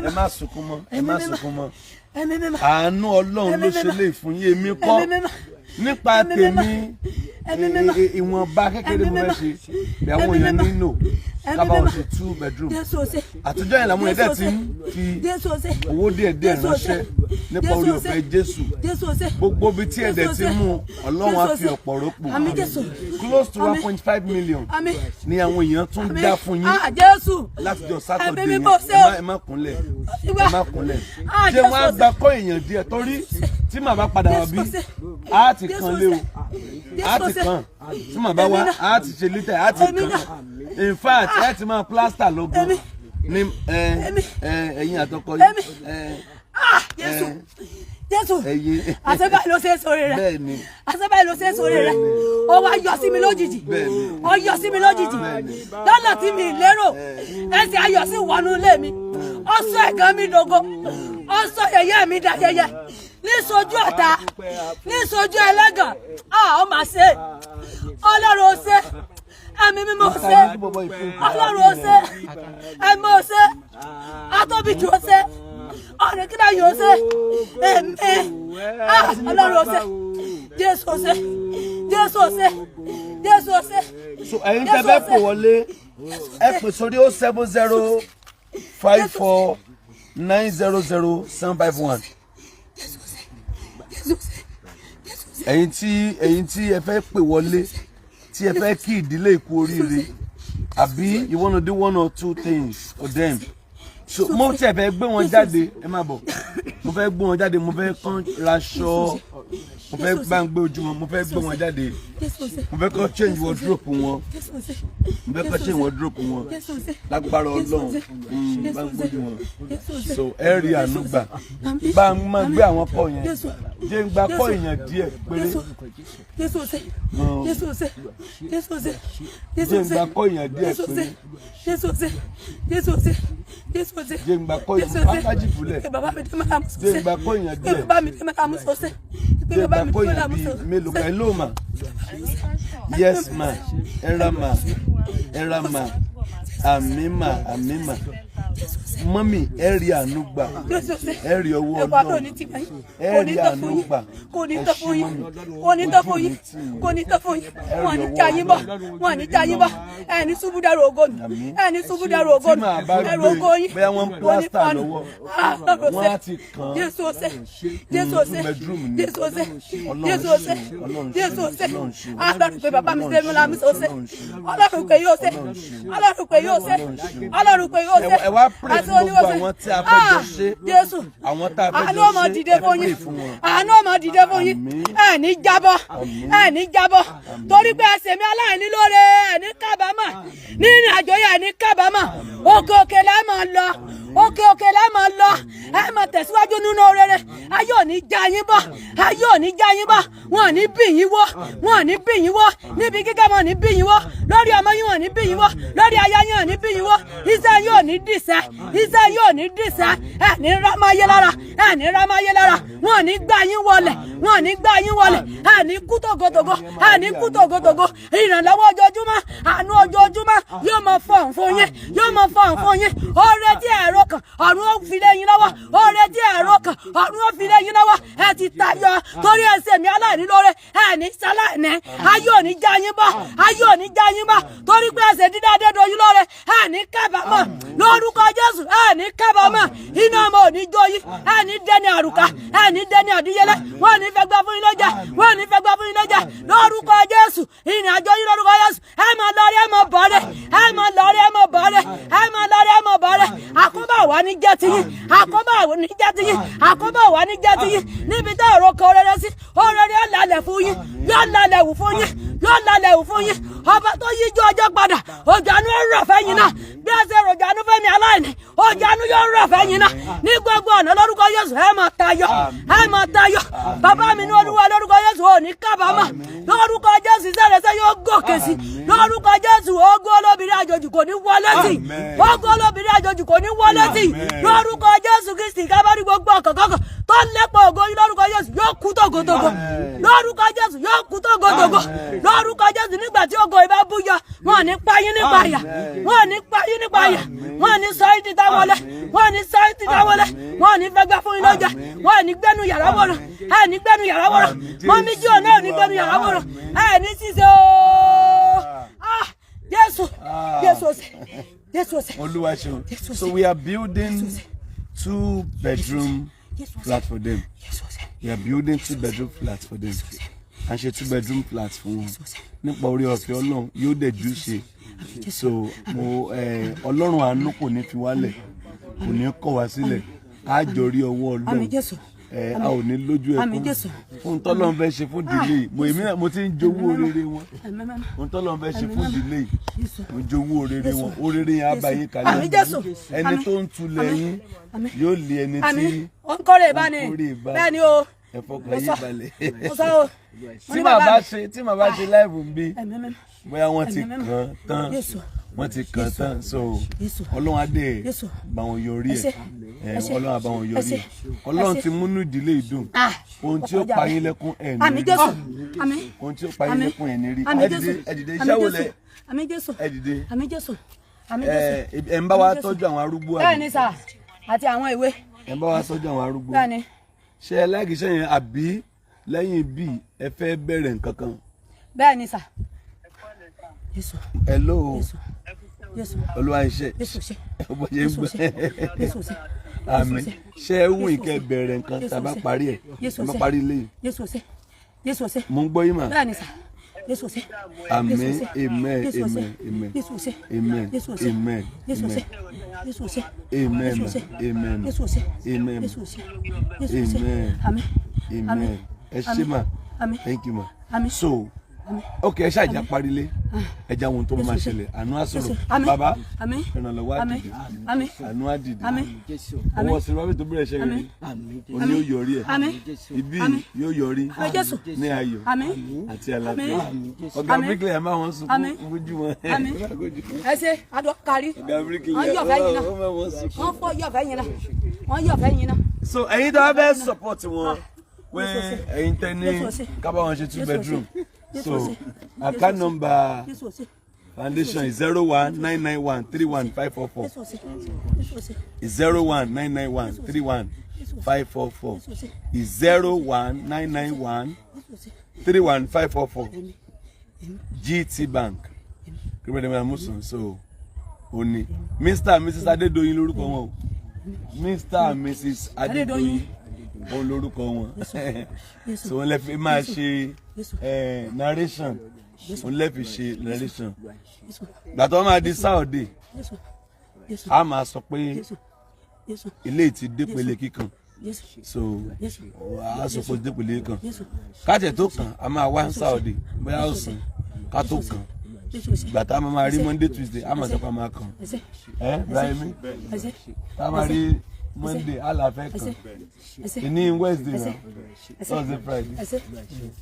ẹ má sunkún mọ́, ẹ má sunkún mọ́. Ẹ̀mí mímọ́. Àánú Ọlọ́run ló ṣe lè fún yín, èmi kọ́. Ẹ̀mí mímọ́. Nípa Ẹ̀mí tèmi, mímọ́. Ẹ̀mí mímọ́. ìwọ̀nba kékeré mo Ẹ̀mí fẹ́ mímọ́. ṣe bí àwọn Ẹ̀mí èèyàn mímọ́. nílò Ẹ̀mí ká bá wọn mímọ́. ṣe two bedroom. Jésù ọ̀sẹ̀. Àtijọ́ yẹn làwọn èèyàn dẹ̀ ti ń fi Jésù ọ̀sẹ̀. owó díẹ̀ díẹ̀ Jésù ọ̀sẹ̀. ránṣẹ́ nípa Jésù orí ọ̀sẹ̀. ọ̀fẹ́ Jésù. Jésù ọ̀sẹ̀. Gbogbo ibi tí ẹ̀dẹ̀ Jésù ti ọ̀sẹ̀. mú, Ọlọ́run á Jésù fi ọ̀sẹ̀. ọ̀pọ̀ rọ́pò. Àmín Jésù. Close to Àmín. 1.5 million Àmín. ni àwọn èèyàn tún Àmín. dá fún yín Ah, Jésù. látijọ́ Saturday Ẹ̀mí yẹn. mímọ́ ṣe o. Ẹ má kúnlẹ̀, Ìwà. ẹ má kúnlẹ̀. Ah, Ṣé wọ́n á Jésù. gba kọ́ èèyàn díẹ̀? Torí tí màá bá padà wá bí, Jésù ṣe. á ti Jésù kan lé o, ṣe. á Jésù ti ṣe. kan. Tí màá bá wá, Èmi náà. á ti ṣe lítẹ̀, á ti Èmi kan. náà. In fact, ẹ ti máa plaster lógún Èmi. ní ẹ Èmi. ẹ ẹ̀yin àtọkọ yìí. Èmi. Ẹ Ah, Jésù. Jésù. Ẹ̀yin. Àṣẹ báyìí ló ṣe é sórí rẹ̀. Bẹ́ẹ̀ ni. Àṣẹ báyìí ló ṣe é sórí rẹ̀. Ó wá yọ sí mi lójijì. Bẹ́ẹ̀ni. Ó yọ sí mi lójijì. Lọ́nà tí mi lérò. Ẹsẹ̀ ayọ̀ sì wọnú ilé mi. Ó sọ ẹ̀gàn mi dògo. Ó sọ yẹ̀yẹ́ mi dayẹyẹ. Níṣojú ọ̀tá. Níṣojú ẹlẹ́gàn. Ah, ó mà ṣe. Ọlọ́run ó ṣe. Ẹ̀mí mímọ́ ó ṣe. Ọlọ́run ó ṣe. Ẹ̀mí ó ṣe. Atóbijù ó ṣe. Ọ̀rẹ́ kí náà yóò ṣe. Èmi. Ah, Ọlọ́run ó ṣe. Jésù ó ṣe. Jésù ó ṣe. Jésù ó ṣe. So ẹ̀yin tẹ́ fẹ́ pò wọlé, ẹ pè sórí 07054900751. Jésù ó ṣe. Jésù ó ṣe. Ẹ̀yin tí ẹ fẹ́ pè wọlé, tí ẹ fẹ́ kí ìdílé ìkú oríire, àbí you wanna do one or two things for them. So mo tiẹ̀ fẹ́ gbé wọn jáde, ẹ má bọ̀. Mo fẹ́ gbé wọn jáde, mo fẹ́ kán raṣọ, mo fẹ́ bá ń gbé ojú wọn, mo fẹ́ gbé wọn jáde, Jésù ó ṣe. mo fẹ́ kán change wardrobe wọn, Jésù ó ṣe. mo fẹ́ kán change wardrobe wọn Jésù ó ṣe. lágbára Jésù ó Ọlọ́run. ṣe. Bá ń gbójú wọn. Jésù ó ṣe. So ẹ rí àánú gbà. Àmín. Bá ń máa gbé àwọn kọ yẹn. Jésù. Jẹ́ ń gba kọ́ Jésù. èèyàn díẹ̀ péré. Jésù. Jésù ó ṣe. Jésù ó ṣe. Jésù ó ṣe. Jésù Jẹ́ ó ń ṣe. gba kọ́ èèyàn díẹ̀ Jésù ó ṣe. péré. Jésù ó ṣe. Jésù ó ṣe. Jésù ó ṣe. Jẹ́ ń gba kọ́ Jésù èèyàn ó ṣe. pákájì fúlẹ̀. Ìpè bàbá mi dé máa mú Jẹ́ ń sọ́sẹ́. gba kọ́ èèyàn Ìpè díẹ̀. bàbá mi dé máa mú sọ́sẹ́. Ìpè Jẹ́ ń bàbá gba mi kọ́ dé èèyàn máa mú bíi sọ́sẹ́. mélòó kan. Hello ma. Yes ma. Ẹ ra ma. Ẹ ra ma. Àmín ma, àmín ma. Mummy, ẹ rí àánú gbà. Jésù ó ṣe. Ẹ rí ọwọ́ Ẹ̀kọ́ àbúrò Ọlọ́run. ní tìgbà yín. Ẹ Kò ní rí tán àánú fún yín. gbà. Kò ní Ẹ tán ṣé fún yín. mummy. Kò ní tán fún yín. Kò ní tán fún yín. Wọ́n ní já yín bọ̀. Wọ́n ní já yín bọ̀. Ẹ ní ṣubú dẹrù ògo nù. Àmín. Ẹ ní ṣubú dẹrù ògo Tí nù. màá bá Ẹrù gbé, ògo yín. bóyá wọ́n ń Kò ní plaster fọnù. lọ́wọ́. Ah, Ọlọ́run ó Wọ́n ṣe. á ti kàn án. Jésù ó ṣe. Jésù ó ṣe. Two bedroom ni. Jésù ó ṣe. Ọlọ́run Jésù ó ṣe. ṣe, Ọlọ́run ṣe, Jésù ó ṣe. Ọlọ́run ṣe. Ọlọ́run pé bàbá mi ṣe mú lámú ṣe. Ọlọ́run ṣe. Ọlọ́run pé yóò ṣe. Ọlọ́run ṣe. Ọlọ́run pé yóò ṣe. Ọlọ́run ṣe. Ọlọ́run pé yóò ṣe. Ẹ wá pray Àti fún gbogbo oníwòsàn. àwọn tí a fẹ́ jọ Ah, ṣe. Jésù. Àwọn tá a fẹ́ Àánú jọ ọmọ ṣe, dìde ẹ fún pray yín. fún wọn. Àánú ọmọ dìde fún yín. Àmín. Ẹ ní jábọ́. Àmín. Ẹ ní jábọ́. Torí pé ẹsẹ̀ mi aláìní lóore, ẹ ní kábàámọ̀. Ní ìrìn àjò yẹn, ẹ ní kábàámọ̀. Òkè òkè lẹ́ máa lọ. Òkè òkè lẹ́ máa lọ. Ẹ máa tẹ̀síwájú nínú rere. Ayé ò ní já yín bọ́. Ayé ò ní já yín bọ́. Wọn ò ní bì yín wọ́. Wọn ò ní bì yín wọ́. Níbi gíga wọn ò ní bì yín wọ́. Lórí ọmọ yín wọn ò ní bì yín wọ́. Lórí aya yín ò ní bì yín wọ́. Iṣẹ́ yín ò ní dìṣẹ́. Iṣẹ́ yín ò ní dìṣẹ́. Ẹ ní rámáyé lára. Ẹ ní rámáyé lára. Wọn ò ní gbá yín wọlẹ̀. Wọn ò ní gbá yín wọlẹ̀. Ẹ ní kú tògótògó. Ẹ ní kú tògótògó. Ìrànlọ́wọ́ ojoojúmọ́, àánú ojoojúmọ́ yóò máa fọ̀hún fún yín. Yóò máa fọ̀hún fún yín. Oore tí ẹ̀rọ kan, ọ̀run ó fi lé yín lọ́wọ́. Oore tí ẹ̀rọ kan, ọ̀run ó fi lé yín lọ́wọ́. Ẹ ti tayọ torí ẹsẹ̀ mi aláìní lóore. Ẹ ní sáláìní. Ayé ò ní já yín bọ́. Ayé ò ní já yín bọ́. Torí pé ẹsẹ̀ dídá Adédoyin lóore. Ẹ ní kábàámọ̀. Lórúkọ Jésù, ẹ ní kábàámọ̀. Iná ọmọ ò ní jó yín. Ẹ ní dẹni àrùkà. Ẹ ní dẹni àdíyẹlẹ. Wọ́n ò ní fẹ́ gbá fún yín lọ́jà. Wọ́n ò ní fẹ́ gbá fún yín lọ́jà. Lórúkọ Jésù, ìrìn àjò yín lórúkọ Jésù. Ẹ máa lọ rí, ẹ máa bọ̀ rí. Ẹ máa lọ rí, ẹ máa bọ̀ rí. Ẹ máa lọ rí, ẹ máa bọ̀. parẹ́. Àkóbá wà ní jẹ́ tiyín, àkóbá wà ní jẹ́ tiyín, àkóbá wà ní jẹ́ tiyín. Níbi tá èrò kan rere sí, ó rere ó lálẹ̀ fún yín, yóò lálẹ̀ wù fún yín, yóò lálẹ̀ wù fún yín. Ọba tó yíjú ọjọ́ padà, òjò àánú ó rọ̀ fẹ́yìn náà. Bí ẹ ṣe rọ̀jò àánú fẹ́mi aláìní, òjò àánú yóò rọ̀ fẹ́yìn náà ní gbogbo ọ̀nà lórúkọ Jésù. Ẹ máa tayọ, ẹ máa tayọ. Bàbá mi ní Olúwa lórúkọ Jésù, ò ní kábàámọ̀ lórúkọ Jésù. Iṣẹ́ yóò gòkè sí lórúkọ Jésù. Ogún olóbìnrin àjòjì kò ní wọlé tì, ogún olóbìnrin àjòjì kò ní wọlé tì lórúkọ Jésù Kristi. Kábàárí gbogbo ọkàn tó ń lépa ògo yín lórúkọ Jésù, yóò kú tògótògó lórúkọ Jésù, yóò kú tògótògó lórúkọ Jésù. Nígbà tí ògo ìbá búyọ, wọn ò ní pa yín nípa àyà, wọn ò ní pa yín nípa àyà, wọn ò ní sọ yín títa wọlé, wọn ò ní sọ yín títa wọlé, wọn ò ní fẹ́ gbà fún yín lóúnjẹ, wọn ò ní gbẹ́nu yàrá wọ̀rọ̀, ẹ ní gbẹ́nu yàrá wọ̀rọ̀, mọ́mí jí òun náà ò ní gbẹ́nu yàrá wọ̀rọ̀, ẹ ní ṣíṣe ooo. Ah, Jésù, Jésù ọ̀sẹ̀, Jésù ọ̀sẹ̀. Olúwa ṣeun. So we are building two bedroom flat for them. Jésù ọ̀sẹ̀. We are building two bedroom flat for them. À ń ṣe two bedroom flat fún wọn. Nípa orí ọ̀fẹ́ Ọlọ́run, yóò dẹ̀ jù ṣe. So mo Ọlọ́run àánú kò ní fi wálẹ̀, kò ní kọ̀ wá sílẹ̀. Á jọ rí ọwọ́ Ọlọ́run. Àmín Jésù. A ò ní lójú ẹkún. Àmín Jésù. Fún tọ́lọ́run fẹ́ ṣe fún ìdílé yìí, mo èmi náà mo ti ń jowú orere wọn. Fún tọ́lọ́run fẹ́ ṣe fún ìdílé yìí, mo jowú orere wọn. Orere yẹn á bá yín kalẹ̀. Àmín Jésù. Ẹni Àmín. tó ń tulẹ̀ yín Àmín. yóò lé ẹni tí Àmín. Ó ń kórè bá ní. ó ń kórè bá. Bẹ́ẹ̀ ni o. Ẹ fọkàn yín balẹ̀. Mo sọ o. Mo Tí ní màá bàbá bá mi. ṣe, tí màá bá ṣe live ń bí, Ẹ̀mí mímọ́. bóyá wọ́n ti Ẹ̀mí mímọ́. kàn tán, Jésù. wọ́n ti kàn tán. So Jésù. Ọlọ́run á dẹ̀ Jésù. bá wọn yọrí Ẹ ṣé. ẹ̀. Ẹ ṣé. Ọlọ́run á bá wọn Ẹ yọrí ṣé. ẹ̀. Ọlọ́run Ẹ ṣé. ti múnú ìdílé yìí dùn. Ah, Ohun tí ó ọkọjá pa rẹ̀. yín lẹ́kún ẹ̀ ní Àmín rí. Jésù. Àmín. Ohun tí ó pa yín Àmín. lẹ́kún ẹ̀ ní rí. Àmín Ẹ dìde, Jésù. ẹ dìde. Àmín Iṣẹ́ wo Jésù. lẹ Àmín Jésù. Ẹ dìde. Àmín Jésù. Àmín Jésù. Ẹ ń bá wa Àmín Jésù. tọ́jú àwọn arúgbó Bẹ́ẹ̀ àbí? ni sà, àti àwọn ìwé. Ẹ ń bá wa tọ́jú àwọn arúgbó. Bẹ́ẹ̀ ni. Ṣé ẹ like iṣẹ́ yẹn, àbí lẹ́yìn bíi ẹ fẹ́ bẹ̀rẹ̀ nǹkan kan? Bẹ́ẹ̀ ni sà. Jésù. Hello. Jésù. Jésù. Olúwa iṣẹ́. Jésù ṣe. Bó ṣe ń Jésù gbọ́. ṣe. Jésù ṣe. Àmín. Ṣé ẹ wù ìkẹ́ bẹ̀rẹ̀ nǹkan tá a bá parí ẹ̀, Jésù tá a bá ṣe. parí ilé yìí? Jésù ṣe. Jésù ṣe. Mo ń gbọ́ yín mà. Bẹ́ẹ̀ ni sà. Jésù ṣe. Àmín. Jésù ṣe. Amen. Jésù ṣe. Amen. Amen. Jésù ṣe. Amen. Jésù ṣe. Amen. Jésù ṣe. Amen. Jésù ṣe. Amen. Jésù ṣe. Amen. Jésù ṣe. Amen. Jésù ṣe. Jésù ṣe. Amen. Àmín. Amen. Ẹ ṣé mà. Àmín. Thank you ma. Àmín. So Àmín. ok, ẹ ṣáà parí ilé, ẹ já ohun tó máa Jésù ṣe. ṣẹlẹ̀. Àánú á sọ̀rọ̀. Jésù. Àmín. Bàbá, Àmín. ìrànlọ́wọ́ á Àmín. dìde. Àmín. Àánú á dìde. Àmín. Ọwọ́ sinimá tó bẹ̀rẹ̀ ṣe rere òní yóò yọrí ẹ̀. Àmín. Ibi Àmín. yóò yọrí Àmín Jésù. ní ayọ̀ Àmín. àti àlàáfíà. Àmín. Ọ̀gá Àmín. bíríkìlì ẹ̀ máa wọ́n sunkún Àmín. ojú wọn. Àmín. Ẹ ṣe adọ kárí. Ọ̀gá bíríkìlì Wọ́n yọ̀ fẹ́ yín náà. ó máa wọ́n sunkún. Wọ́n fọ́ yọ̀ fẹ́ yín náà. Wọ́n yọ̀ fẹ́ yín náà. So ẹ̀yin tó bá fẹ́ support wọn pé ẹ̀yin tẹ́ ní Jésù ṣe. ká bá wọn ṣe two Jésù ṣe. bedroom, Jésù so ṣe. account number Jésù ṣe. foundation is 0199131544. Jésù ṣe. Jésù ṣe. 0199131544, 01991 Jésù ṣe. 31544, GT Bank, kí Amusan. So ó ní Mr and Mrs Adédoyin lórúkọ wọn o. Mr and Mrs Adédoyin òun lórúkọ wọn. So wọn lè fi máa ṣe narration, òun lè fi ṣe narration. Jésù. Gbàtọ́ máa di Saturday, Jésù. Jésù. a máa sọ pé Jésù. Jésù. ilé ti dépele kíkan. Jésù. So Jésù. a sọ pé dépele kíkan, Jésù. kájẹ tó kàn, a máa wá Saturday, bóyá ọ̀sán ká tó kàn. Jésù ṣe. Gbàtà a máa rí Monday, Tuesday, a máa sọ pé a máa kàn. Ẹ ṣé. Ẹ Brahimi, Ẹ ṣé. tá a máa rí Monday, àlàfẹ́ Ẹ ṣé. kàn Ẹ ṣé. ìní Wednesday náà, Ẹ ṣé. Thursday, Friday. Ẹ ṣé.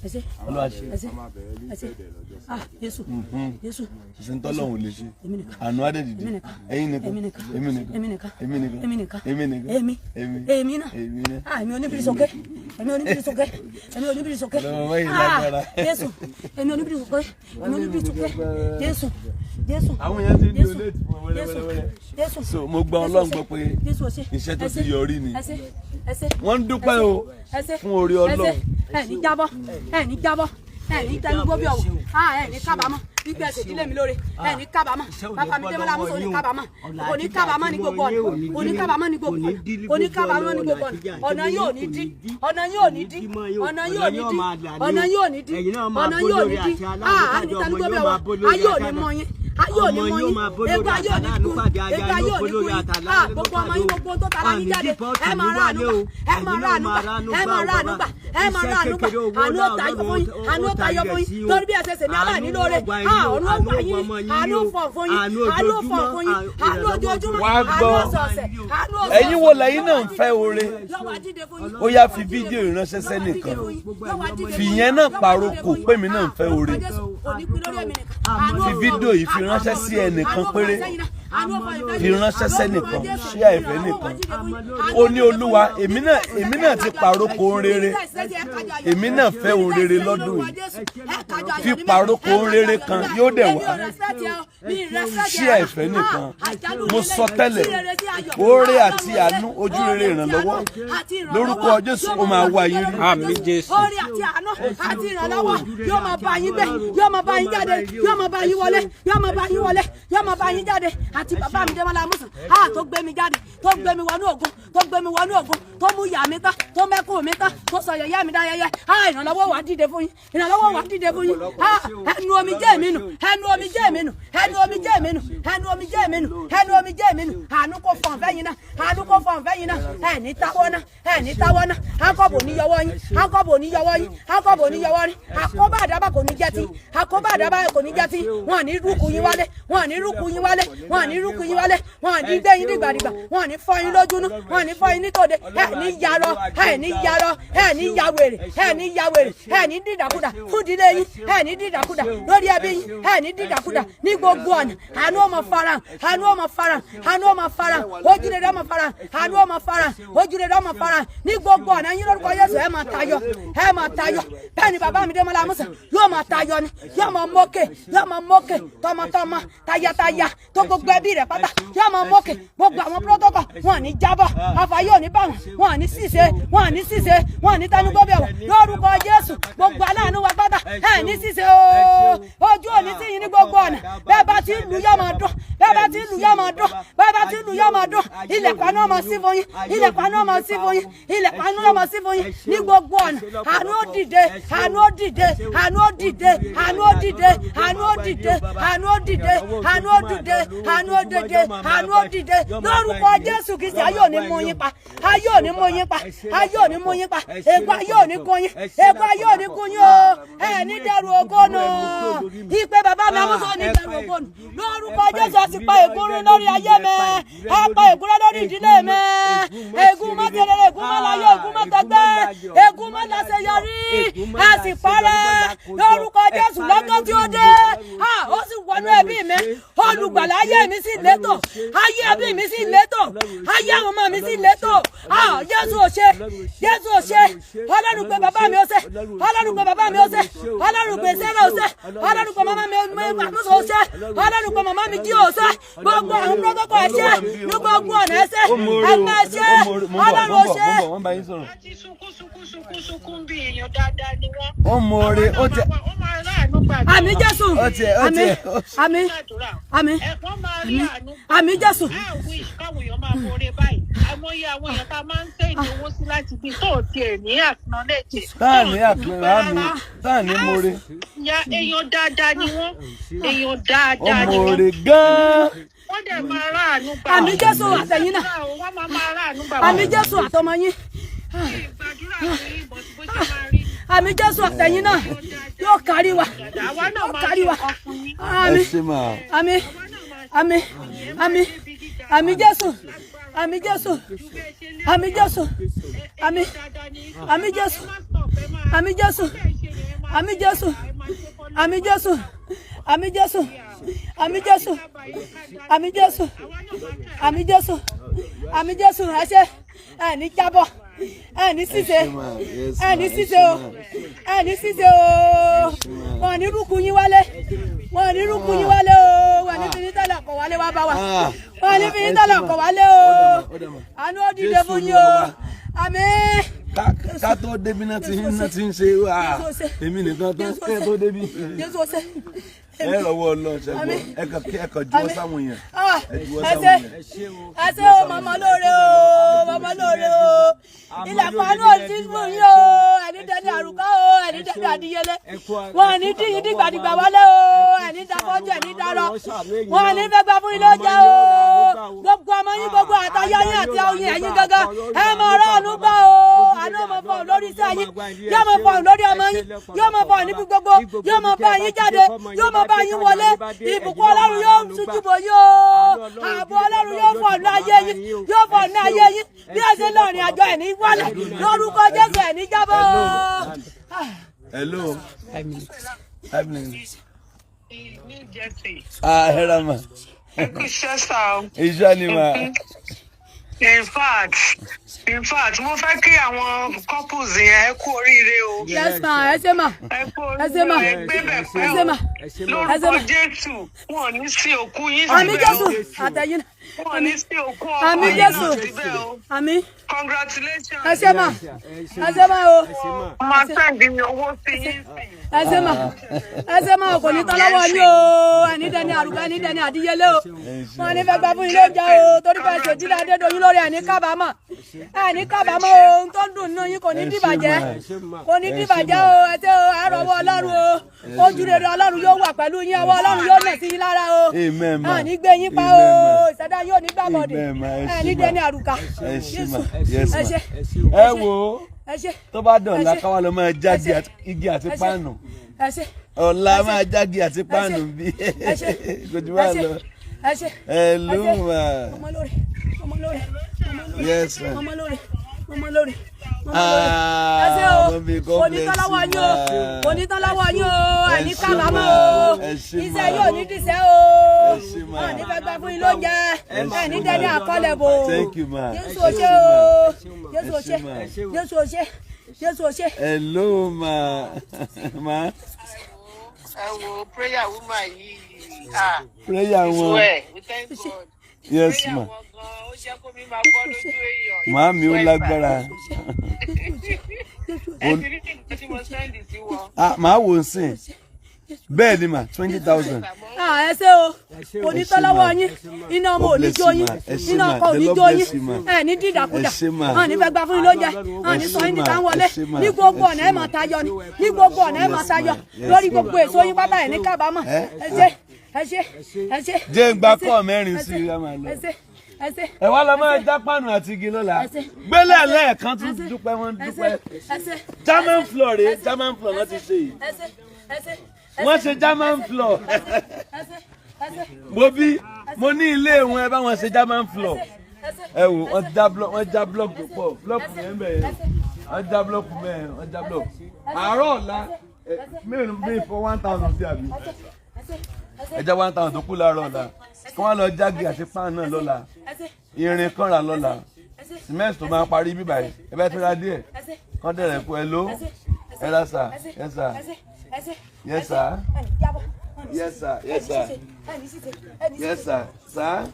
Ẹ ṣé. Olúwa ṣe. Ẹ ṣé. Ẹ ṣé. Ah, Jésù. Jésù. Ìsìn tọ́lọ́hún lè ṣe. Èmi nìkan. Àánú adé dìde. Èmi nìkan. Ẹ̀yin nìkan. Èmi nìkan. Èmi nìkan. Èmi nìkan. Èmi nìkan. Èmi nìkan. Èmi nìkan. Èmi. Èmi. Èmi náà. Èmi náà. Ah, èmi oníbìrì sókè. Èmi oníbìrì sókè. Èmi oníbìrì sókè. Lọ́wọ́ wáyé Ah, lágbára. Jésù. Èmi oníbìrì sókè. Èmi oníbìrì sókè. Jésù. Jésù. Àwọn èèyàn ti ń Jésù. donate fún wọn Jésù. wẹ́rẹ́wẹ́rẹ́. Jésù. So mo gba Ọlọ́run gbọ́ pé Jésù ṣe. iṣẹ́ tó Ẹ ti ṣé. yọrí ni. Ẹ ṣé. Ẹ ṣé. Wọ́n ń dúpẹ́ o Ẹ ṣé. fún orí Ẹ ṣé. Ọlọ́run. Ẹ ní jábọ́, ẹ ní jábọ́, ẹ ní tẹnugbó bí ọ̀wọ̀. Ah, ẹ ní kábàámọ̀ gbígbé ẹsẹ̀ ìdílé mi lóore. Ẹ ní kábàámọ̀. Bàbá mi Démọ́lá Amúsàn ò ní kábàámọ̀, kò ní kábàámọ̀ ní gbogbo ọ̀nà, kò ní kábàámọ̀ ní gbogbo ọ̀nà, kò ní kábàámọ̀ ní gbogbo ọ̀nà. Ọ̀nà yóò ní dí, ọ̀nà yóò ní dí, ọ̀nà yóò ní dí, ọ̀nà yóò ní dí, ọ̀nà yóò ní dí. Ah, ẹ ní tẹnugbó bí ọ̀wọ̀. Ayé ò ní mọ yín. Ayé ò ní Ọmọ mú yóò yín. máa bó lórí Egun ayé ò ní àtàlánú kú. pàdé, aya Egun ayé yóò ò bó ní lórí kú yín. àtàlánú Gbogbo ọmọ pàdé yín, o. gbogbo tó tara yín Àmì jáde, dípọ́ọ̀tì ẹ máa ní rà àánú wálé gbà, o. ẹ máa Ẹ̀yin rà náà àánú máa gbà, ránú ẹ gbà máa o rà àánú bàbá. gbà, ẹ máa Iṣẹ́ rà àánú gbà. kékeré owó Àánú ó náà tayọ Ọlọ́run fún yín, ó àánú ó tayọ tayọ fún yín. sí o. Torí bí ẹ ṣe ṣèmi aláìní Àánú lóore, ó wá yín o, ọ̀run ó àánú wá ó yín, wá ọmọ yín àánú o. ó fọ̀ fún yín, Àánú àánú ó fọ̀ ojoojúmọ́, fún yín, àánú ìrànlọ́wọ́ ojoojúmọ́, Wá àánú gbọ́. ọ̀sọ̀ọ̀sẹ̀, àánú ọ̀sọ̀ọ̀sẹ̀. Ẹ̀yin wo lẹ́yìn náà ń fẹ́ oore? Lọ́wọ́ á dìde fún yín. Ó yá, fi fídíò ìránṣẹ́ sẹ́nìkan. Fìyẹn náà pàrokò pé mi náà ń fẹ́ oore. Fi fídíò yìí fi ránṣẹ́ sí ẹnìkan péré. Fi ránṣẹ́ sẹ́nìkan, share ìfẹ́ nìkan. Ó ní, Olúwa, èmi náà ti pàrokò ohun rere. Èmi náà fẹ́ ohun rere lọ́dún yìí. Fi pàrokò ohun rere kan, yóò dẹ̀ wá. Share ìfẹ́ nìkan. Mo sọ tẹ́lẹ̀, oore àti àánú, ojú rere, ìrànlọ́wọ́, lórúkọ Jésù, ó máa wá yín rí. Àmín Jésù. Oore àti àánú àti ìrànlọ́wọ́ yóò máa bá yín gbé, yóò máa bá yín jáde, yóò máa bá yín wọlé, yóò máa bá yín wọlé, yóò máa bá yín jáde. Àti bàbá mi Dẹ́mọ́lá Amúsàn á tó gbé mi jáde, tó gbé mi wọnú ògo, tó gbé mi wọnú ògo, tó mú ìyà mi tán, tó mẹ́kún mi tán, tó sọ yẹ̀yẹ́ mi dáyẹyẹ. Á ìrànlọ́wọ́ wà dìde fún yín, ìrànlọ́wọ́ wà dìde fún yín. Á ẹnu omijé mi nù, ẹnu omijé mi nù, ẹnu omijé mi nù, ẹnu omijé mi nù, ẹnu omijé mi nù. Àánú kò fọ̀n fẹ́yìn náà, àánú kò fọ̀n fẹ́yìn náà. Ẹ̀ ní táwọ́ náà, ẹ̀ ní táwọ́ náà. Akọ́bò ní yọwọ́ yín, akọ́bò ní yọwọ́ yín, akọ́bò ní yọwọ́ yín. Àkóbá àdábà kò ní jẹ́ ti, àkóbá àdábà kò ní jẹ́ ti. Wọn ní rúkú yín wálé, wọn ní rúkú yín wálé, wọn ní rúkú yín wálé, wọn ní gbé yín dìgbàdìgbà, wọn ní fọ́ yín lójúnú, wọn ní fọ́ yín nítòde. Ẹ̀ ní yarọ, ẹ̀ ní yarọ, ẹ̀ ní yawèrè, ẹ̀ ní yawèrè, ẹ̀ ní dìdàkudà fún ìdílé yín, ẹ̀ ní dìdàkudà lórí ẹbí yín, ẹ̀ ní dìdàkudà ní gbogbo ọ̀nà. Àánú ó máa farahàn, àánú ó máa farahàn, àánú ó máa farahàn, ojúrere ó máa farahàn, àánú ó máa farahàn, ojúrere ó máa farahàn ní gbogbo ọ̀nà yín lórúkọ Jésù. Ẹ máa tayọ, ẹ máa tayọ. Bẹ́ẹ̀ ni bàbá mi Dẹ́mọ́lá Amúsàn yóò máa tayọ ni, yóò máa mókè, yóò máa mókè tọmọtọmọ, tayataya, tó gbogbo ẹbí rẹ̀ pátá yóò máa mókè. Gbogbo àwọn protocol wọn ní jábọ̀, ọfà yóò ní bá wọn, wọn ní ṣìṣe, wọn ní ṣìṣe, wọn ní tẹnugbọ́bẹ̀ wọ̀ lórúkọ Jésù. Gbogbo aláàánú wa pátá, ẹ ní ṣìṣe o. Ojú òní tí yín ní gbogbo ọ̀nà. Bẹ́ẹ̀ bá ti ń lù, yóò máa dún. Bẹ́ẹ̀ bá ti ń lù, yóò máa dún. Bẹ́ẹ̀ bá ti ń lù, yóò máa dún. Ilẹ̀kùn àánú máa ṣí fún yín, ilẹ̀kùn àánú máa ṣí fún yín, ilẹ̀kùn àánú máa ṣí fún yín ní gbogbo ọ̀nà. Àánú ó dìde, àánú ó dìde, àánú ó dìde, àánú ó dìde, àánú ó dìde, àánú ó dìde, àánú ó dìde, àánú ó dìde, àánú ó dìde lórúkọ Jésù Kristi. Ayé ò ní mú yín pa, ayé ò ní mú yín pa, ayé ò ní mú yín pa. Ègbà ayé ò ní kún yín, ègbà ayé ò ní kún yín o. Ẹ ní dẹrù ògo nù. Ìpè bàbá mi Amúsàn ní dẹrù ògo nù lórúkọ Jésù. A sì pa ègún run lórí ayé mi, a pa ègún run lórí ìdílé mi. Ègún mọ́tẹ́lẹ́rẹ́, ègún mọ́láyé, ègún mọ́tẹ́gbẹ́, ègún mọ́láṣeyọrí, a sì parẹ́ lórúkọ Jésù. Lọ́gán tí ó dé, ó sì wọnú ẹbí mi. Olùgbàlà, ayé mi sì létò, ayé ẹbí mi sì létò, ayé àwọn ọmọ mi sì létò. Jésù ò ṣe, Jésù ò ṣe. Ọlọ́run pé bàbá mi ó ṣe, Ọlọ́run pé bàbá mi ó ṣe, Ọlọ́run pé sẹ́rẹ̀ ó ṣe, Ọlọ́run pé màmá mi Àmúsàn ó ṣe, Ọlọ́run pé màmá mi jí ó ṣe. Gbogbo àwọn protocol, ẹ ṣe ní gbogbo ọ̀nà, ẹ ṣe, ẹ máa ṣe. Ọlọ́run ó ṣe. Wọ́n bá yín sọ̀rọ̀. Àti sunkún sunkún sunkún sunkún bí èèyàn dáadáa ni wọ́n. Ó mọ̀ọ́re, ó tẹ. Wọ́n máa ráàánú gbàdúrà. Àmín Jésù. Ó tiẹ̀ ó Àmín. tiẹ̀ ó Àmín. Gbàdúrà. Àmín. Ẹ wọ́n máa rí àánú. Àmín Jésù. Ẹ wish káwọn èèyàn máa forí báyìí. Àìmọye àwọn èèyàn tá a máa ń send owó sí láti bí tó tiẹ̀ ní acknowledge. Táà ní àpẹẹrẹ àmì táà ní mọ̀ọ́re. Ya èèyàn dáadáa ni wọ́n. Èèyàn Ó dáadáa ni wọ́n. mọ̀ọ́re gan-an. Wọ́n dẹ̀ máa ráàánú gbà. Àmín Jésù, àtẹ̀yìn náà. Wọ́n máa máa ráàánú gbà. Àmín Jésù, àtọmọ yín. Gbàdúrà fún yín bọ̀ bó ṣe máa rí. Àmín Jésù, àtẹ̀yìn náà. Yóò kárí wa, Àwa náà yóò máa kárí ṣe wa. nǹkan fún yín. Ẹ Àmín. ṣe máa. Àmín, àmín, àmín, àmín Jésù, àmín Jésù, àmín Jésù, àmín, àmín Jésù, àmín Jésù, àmín Jésù, àmín Jésù, àmín Jésù, àmín Jésù, àmín Jésù, àmín Jésù, àmín Jésù. Ẹ ṣé. Ẹ ní jábọ́, ẹ ní ṣìṣe, ẹ ní ṣìṣe o, ẹ ní ṣìṣe o. Wọn ní rúkú yín wálé, wọn ní rúkú yín wálé o. Wọn ní fi ní tẹ́lẹ̀ ọkọ̀ wálé wá bá wa, wọn ní fi ní tẹ́lẹ̀ ọkọ̀ wálé o. Àánú ó dìde fún yín o. Àmín. Ká tó débi náà ti ń ṣe èmi nìkan tó kẹ́ tó débi. Jésù ọsẹ. Ẹ rọwọ́ Ọlọ́run ṣẹ́gun, ẹ kàn juwọ́ sáwọn èèyàn. Ẹ juwọ́ Ẹ sáwọn ṣé. èèyàn. Ẹ ṣé o, màmá lóore o, màmá lóore o. Ilẹ̀kùn àánú ò sí fún yín o. Ẹni dẹni àrùkọ o, ẹni dẹni àdíyelé. Wọn ní díyìn dìgbàdìgbà wọlé o, ẹni dafọ́jú, ẹni darọ. Wọn ní fẹ́ gbà fún ilé oúnjẹ o. Gbogbo ọmọ yín, gbogbo àtayá yín àti oyin ẹ̀yin gangan, ẹ mọ ọ̀rọ̀ àánú gbà o. Àánú mọ fọ lórí iṣẹ́ yín, yóò mọ fọ lórí ọmọ yín, yóò mọ fọ níbi gbogbo, yóò mọ bá yín jáde, yóò mọ bá yín wọlé. Ìbùkún Ọlọ́run yóò ṣíjú bò yín o. Ààbò Ọlọ́run yóò fọ̀ ní ayé yín, yóò fọ̀ ní ayé yín. Bí ẹ ṣe lọ́rìn àjọ, ẹ̀ ní wálẹ̀ lórúkọ Jésù, ẹ̀ ní jábọ́. Hello. 5 minutes. New Jersey. Ah, ẹ ra mà. Ẹ kú iṣẹ́ sá o. Iṣẹ́ ni mà. In fact, mo fẹ́ kí àwọn couples yẹn, ẹ kú oríire o. Yes ma, ẹ ṣé ma. Ẹ kú Ẹ ṣé ma. oríire, ẹ gbé bẹ̀ Ẹ ṣé pẹ́ ma. o. Ẹ ṣé Lórúkọ ma. Jésù, wọn ò ní sí òkú yín Àmín. síbẹ̀ o. Jésù àtẹ̀yìn. Wọn ò ní sí òkú ọkọ Àmín. yín Jésù. náà síbẹ̀ o. Àmín. Congratulations. Ẹ ṣé ma, ẹ ṣé ma o. Mo máa send owó sí yín sí. Ẹ ṣé ma, ẹ ṣé ma o. Kò ní tán lọ́wọ́ yín o. Ẹni dẹni àrùkọ, ẹni dẹni àdíyelé o. Wọn ní fẹ́ gbà fún ilé oúnjẹ o, torí pé ẹsẹ̀ òjìlá Adédoyin lórí, ẹni kábàámọ̀, ẹni kábàámọ̀ o. Ohun tó ń dùn nínú yín kò ní dìbàjẹ́, kò ní dìbàjẹ́ o. Ẹ ṣé o. Ẹ rọwọ́ Ọlọ́run o. Ojú rere Ọlọ́run yóò wà pẹ̀lú yín, ọwọ́ Ọlọ́run yóò nà sí yín lára o. Amen, ma. Àní gbé yín pa o. Amen, ma. Ìṣẹ̀dá yóò ní gbàbọ̀dẹ̀. Amen, ma. Ẹ ṣé, Ẹni ma. dẹni àrùkà. Ẹ ṣé ma. Jésù. Yes Ẹ ma. ṣé. Ẹ wo, Ẹ ṣé. tó bá dọ̀la, Ẹ ṣé. káwá lọ máa jági Ẹ ṣé. igi àti Ẹ ṣé. páànù. Ẹ ṣé. Ọ̀la máa jági àti páànù bí. Ẹ ṣé. Kò jù bá Ẹ ṣé. lọ. Ẹ ṣé. Hello Ẹ ṣé. ma. Ọmọ lórí, ọmọ lórí, ọmọ lórí. Yes ma. Ọmọ lórí, ọmọ lórí, ọmọ lórí. Ẹ ṣé Ah, o. Mommy, God Kò ní bless tán lọ́wọ́ you, yín o. ma. Kò ní tán lọ́wọ́ yín o. Ẹ Ẹni ṣé, kábàámọ̀ ma. o. Ẹ ṣé, Iṣẹ́ ma. yóò ní dìṣẹ́ o. Ẹ ṣé, ma. Wọn ní fẹ́ gbà fún yín lóúnjẹ. Ẹ ṣé, Ẹni ma. dẹni àkọlẹ̀ bò. Thank you, ma. Jésù Ẹ o ṣé, ṣé ma. o. Jésù o Ẹ ṣé, ṣé. ma. Jésù o ṣé. Jésù o ṣé. Hello ma. Ma. Ẹ wo prayer woman yìí. Ah, Prayer it's wọn. well. We thank God. Yes Prayer ma. wọn gan, ó jẹ́ kó mi máa bọ́ lójú èèyàn. Màámi, ó lágbára. Ẹ ti rí nǹkan tí mo send sí wọn. Ah, màá wò ó sìn. Bẹ́ẹ̀ ni mà, 20,000. Ah, ẹ ṣé o. Kò ní tán lọ́wọ́ yín. Iná ọmọ ò ní jó yín, iná ọkọ ò ní jó yín. Ẹ ní dídàkudà. Wọn ní fẹ́ gbà fún yín lóúnjẹ, wọn ní sọ yín níta ń wọlé. Ní gbogbo ọ̀nà, ẹ máa tayọ ni. Ní gbogbo ọ̀nà, ẹ máa tayọ lórí gbogbo èso yín pátá. Ẹ ní kábàámọ̀. Ẹ ṣé, ẹ ṣé, ẹ ṣé. Jẹ́ ń gba kọ́ mẹ́rin sí i, a máa lọ. Ẹ ṣé, ẹ ṣé. Ẹ wá lọ máa já páànù àti igi lọ́la. Ẹ ṣé. Gbélé lẹ́ẹ̀kan tún dúpẹ́, wọ́n Ẹ ṣé. dúpẹ́. Ẹ ṣé. German floor rèé, German floor wọ́n ti ṣe yìí. Ẹ ṣé, ẹ ṣé. Wọ́n ṣe German floor. Ẹ ṣé, ẹ ṣé. Mo bí mo ní ilé wọn, ẹ bá wọn ṣe German floor. Ẹ ṣé. Ẹ wò, wọ́n já block, wọ́n já block tó pọ̀, block yẹn bẹ̀ yẹn. Wọ́n já block mẹ́rin, wọ́n já block. Àárọ̀ ọ̀la mẹ́rin bíi for 1,000 sí àbí. Ẹ já 1,000 tó kù láàárọ̀ ọ̀la. Kí wọ́n lọ jági àti páànù náà lọ́la. Irin kan rà lọ́la. Cement tó máa parí bíbà yìí. Ẹ bá ti ra díẹ̀. Kán dẹ̀rẹ̀ kú ẹ ló. Ẹ rà sà, yes sir. Yes sir. Yes sir, yes sir. Yes sir, sir.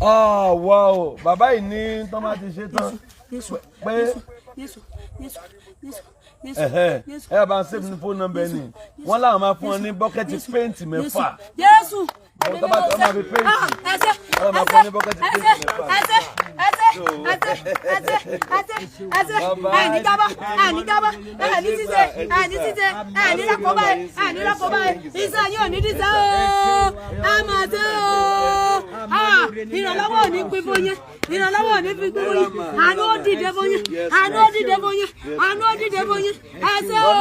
Oh wow, bàbá yìí ní tọ́ máa ti ṣe tán pé ẹ̀hẹ́ ẹ bá ń save ní phone number ni wọ́n láwọn máa fún ọ ní bucket paint mẹ́fà. Jésù. Àwọn tó bá tó máa fi paint. Ẹ ṣé. Wọ́n máa fún ọ ní bucket paint mẹ́fà. Ẹ ṣé, ẹ ṣé, ẹ ṣé, ẹ ṣé, ẹ ṣé, ẹ ṣé. Ẹ ní jábọ́, ẹ ní jábọ́, ẹ ní ṣíṣe, ẹ ní ṣíṣe, ẹ ní lákòóbá, ẹ ní lákòóbá. Iṣẹ́ yóò ní díṣẹ́ o. Ẹ mà ṣe o. Ah, ìrànlọ́wọ́ ò ní pín fún yín, ìrànlọ́wọ́ ò ní pín fún yín. Àánú ó dìde fún yín, àánú ó dìde fún yín, àánú ó dìde fún yín. Ẹ ṣé o.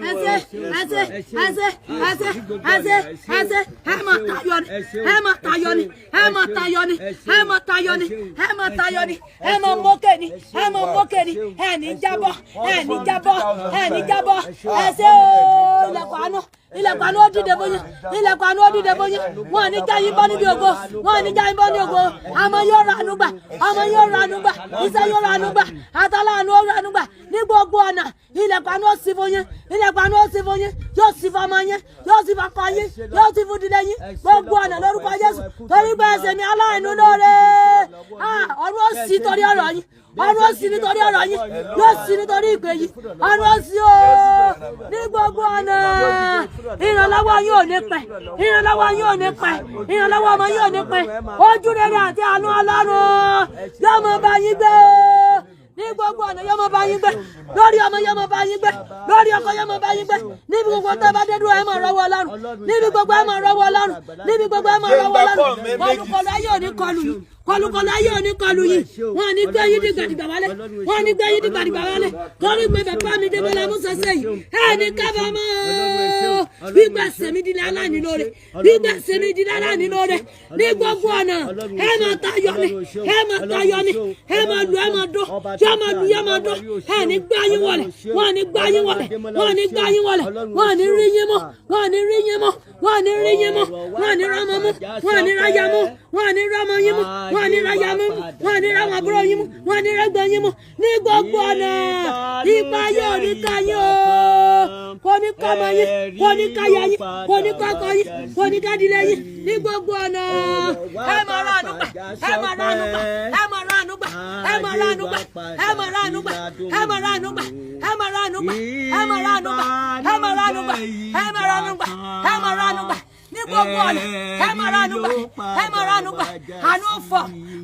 Ẹ ṣé, ẹ ṣé, ẹ ṣé, ẹ ṣé, ẹ ṣé, ẹ ṣé. Ẹ mà tayọ ni, ẹ mà tayọ ni, ẹ mà tayọ ni, ẹ mà tayọ ni, ẹ mà tayọ ni, ẹ mà mókè ni, ẹ mà mókè ni. Ẹ ní jábọ́, ẹ ní jábọ́, ẹ ní jábọ́. Ẹ ṣé o. Ilẹ̀kùn àánú, ilẹ̀kùn àánú ó dìde fún yín, ilẹ̀kùn àánú ó dìde fún yín. Wọn ò ní já yín bọ́ níbi ògo, wọn ò ní já yín bọ́ ní ògo. Àmọ́ yóò ra àánú gbà, ọmọ yóò ra àánú gbà, iṣẹ́ yóò ra àánú gbà, àtàlà àánú ó ra àánú gbà ní gbogbo ọ̀nà. Ilẹ̀kùn àánú ó ṣí fún yín, ilẹ̀kùn àánú ó ṣí fún yín, yóò ṣí fún ọmọ yín, yóò ṣí fún ọkọ yín, yóò ṣí fún ìdílé yín, gbogbo ọ̀nà lórúkọ Jésù. Torí pé ẹsẹ̀ mi aláìnú lóore. Ah, ọ̀run ó ṣí torí ọ̀rọ̀ yín, ọ̀run ó ṣí nítorí ọ̀rọ̀ yín, yóò ṣí nítorí ìpè yìí. Ọ̀run ó ṣí o ní gbogbo ọ̀nà. Ìrànlọ́wọ́ yín ò ní pẹ́, ìrànlọ́wọ́ yín ò ní pẹ́, ìrànlọ́wọ́ ọmọ yín ò ní pẹ́. Ojú rere àti àánú Ọlọ́run yóò máa bá yín gbé o. Ní gbogbo ọ̀nà yóò máa bá yín gbé, lórí ọmọ yóò máa bá yín gbé, lórí ọkọ yóò máa bá yín gbé. Níbi gbogbo tó bá dé dúró, ẹ máa rọ́wọ́ Ọlọ́run. Níbi gbogbo, ẹ máa rọ́wọ́ Ọlọ́run. Níbi gbogbo, ẹ máa rọ́wọ́ Ọlọ́run. Kọlùkọlù ayé ò ní kọlù yín, kọlùkọlù ayé ò ní kọlù yín. Wọn ò ní gbé yín dìgbàdìgbà wálé, wọn ò ní gbé yín dìgbàdìgbà wálé, torí pé bàbá mi Débọ́lá Musa sẹ́yìn ẹ ní kábàámọ̀ gbígbà sẹ́mi di aláìní lóore, gbígbà sẹ́mi di aláìní lóore. Ní gbogbo ọ̀nà, ẹ máa tayọ ni, ẹ máa tayọ ni, ẹ máa lu, ẹ máa dún, yọ máa lu, yọ máa dún. Ẹ ní gbá yín wọlé, wọn ò ní gbá yín wọlé, wọn ò ní gbá yín wọlé, wọn ò ní rí yín mú, wọn ò ní rí yín mú, wọn ò ní rí yín mú, wọn ò ní rámọ mú, wọn ò ní ráyà mú, wọn ò ní rámọ yín mú, wọn ò ní ráyà mú, wọn ò ní ráwọn àbúrò yín mú, wọn ò ní rẹ́gbọ̀n yín mú. Ní gbogbo ọ̀nà, ipa yóò ní ká yín o, kò ní kọ́ ọmọ yín, kò ní káyà yín, kò ní kọ́kọ́ yín, kò ní kádìlẹ̀ yín. Ní gbogbo ọ̀nà, ẹ máa rà àánú gbà, ẹ máa rà àánú gbà, ẹ máa rà àánú gbà, ẹ máa rà àánú gbà, ẹ máa rà àánú gbà, ẹ máa rà àánú gbà, ẹ máa rà àánú gbà, ẹ máa rà àánú gbà, ẹ máa rà àánú gbà, ẹ máa rà àánú gbà, ẹ máa rà àánú gbà. Ní gbogbo ọ̀nà, ẹ máa rà àánú gbà, ẹ máa rà àánú gbà. Àánú fọ̀,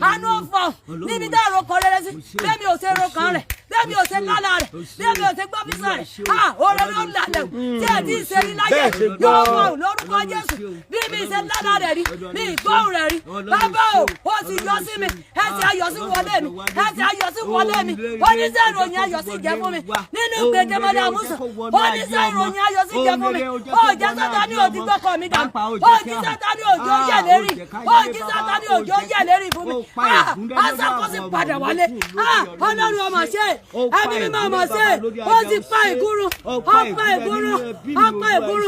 àánú fọ̀ níbi tá àrò kan rere sí. Bẹ́ẹ̀ mi ò ṣe ro kan rẹ̀, bẹ́ẹ̀ mi ò ṣe lálà rẹ̀, bẹ́ẹ̀ mi ò ṣe gbọ́ físà rẹ̀, ah, oore ló ń lalẹ̀ tí ẹ̀ tí ì ṣe rí láyé Bẹ́ẹ̀ ṣe gbọ́. yóò fọ̀ lórúkọ Jésù. Bí mi ṣe lálà rẹ̀ rí, mi ìgbóhùn rẹ̀ rí, bàbá o, ó sì yọ sí mi. Ẹ ti ayọ̀ sí wọlé mi, ẹ ti ayọ̀ sí wọlé mi. Oníṣẹ́ ìròyìn ayọ̀ sì jẹ́ fún mi nínú gbèdémọdé àmúṣọ. Oníṣẹ́ ìròyìn ayọ̀ sì jẹ́ fún mi. Ó jẹ́ Sátani ò ti gbọ́kọ̀ mi dànù. Ó jí Sátani òjò yẹ̀ lérí, ó jí Sátani òjò yẹ̀ lérí fún mi. Ah, aṣàkóso padà wálé. Ah, Ọlọ́run ọmọ ṣe, ẹbí mi máa mọ̀ ṣe. Ó ti pa ìgúrú, ó pa ìgúrú, ó pa ìgúrú.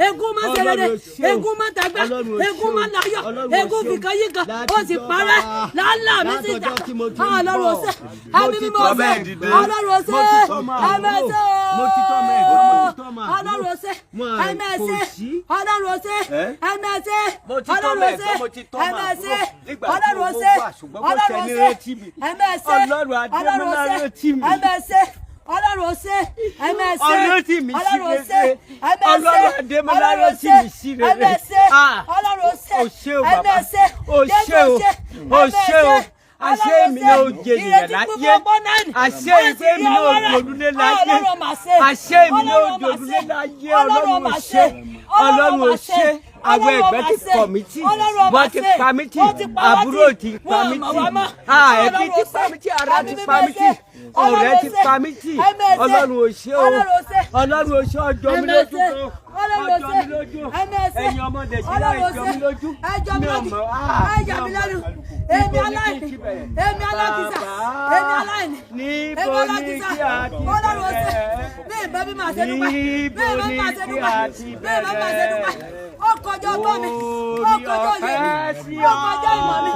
Ègún má ṣe rere, ègún má tẹgbẹ́, ègún má láyọ̀, ègún fìkan yíkan, ó sì parẹ́ làálàá mi sì jà. Ọlọ́run ọ̀sẹ̀, ẹbí mi mọ̀ ṣe. Ọlọ́run ọ̀sẹ̀, ẹ̀mẹ́sẹ̀, Ọlọ́run ọ̀sẹ̀, ẹ̀mẹ́sẹ̀, Ọlọ́run ọ̀sẹ̀, ẹ̀mẹ́sẹ̀, Ọlọ́run ọ̀sẹ̀, ẹ̀mẹ́sẹ̀, Ọlọ́run ọ̀sẹ̀, Ọlọ́run ọ̀sẹ̀, ẹ̀mẹ́sẹ̀, Ọlọ́run ọ̀sẹ̀, ẹ̀mẹ́sẹ̀, Ọlọ́run ọ̀sẹ̀, ẹ̀mẹ́sẹ̀, Ọlọ́run mi sí Ọlọ́run ọ̀sẹ̀, rere. ẹ̀mẹ́sẹ̀, Ọlọ́run Adémọ́lá Ọlọ́run rántí mi sí rere. ẹ̀mẹ́sẹ̀, Ah, Ọlọ́run ọ̀sẹ̀, o ṣé o bàbá. ẹ̀mẹ́sẹ̀, O ṣé o. O ṣé o. Àṣé mi náà ó jẹ ènìyàn láyé. Àṣé ìgbé mi náà ó jòlúlé láyé. Àṣé mi náà ó jòlúlé láyé. Ọlọ́run ò ṣé. Ọlọ́run ò ṣé. Àwọn ẹgbẹ́ ti kọ̀ mí tì. Wọ́n ti pa mí tì. Àbúrò ti pa mí tì. Ah, ẹbí ti pa mí tì. Ará ti pa mí tì. Ọ̀rẹ́ ti pa mí tì. Ọlọ́run ò ṣé o. Ọlọ́run ò ṣé. Ọjọ́ mi lójú kan. Ọjọ́ mi lójú. Ẹ̀yin ọmọ Nàìjíríà, ẹjọ́ mi lójú. Ẹjọ́ mi Mi ò lójú. mọ̀. Ah, Ẹjọ́ mi lẹ́nu. Èmi aláìní, èmi alákìsà, èmi aláìní, Níbo èmi ni alákìsà. kí a ti Ọlọ́run ọ̀sẹ̀, bẹ̀rẹ̀? bí ìbá bí màá ṣe dúpẹ́, bí Níbo ìbá ni màá ṣe kí dúpẹ́, a ti bí ìbá màá ṣe dúpẹ́. bẹ̀rẹ̀? Ó kọjá ọgbọ́n mi, ó kọjá òye mi, ó kọjá ìmọ̀ mi,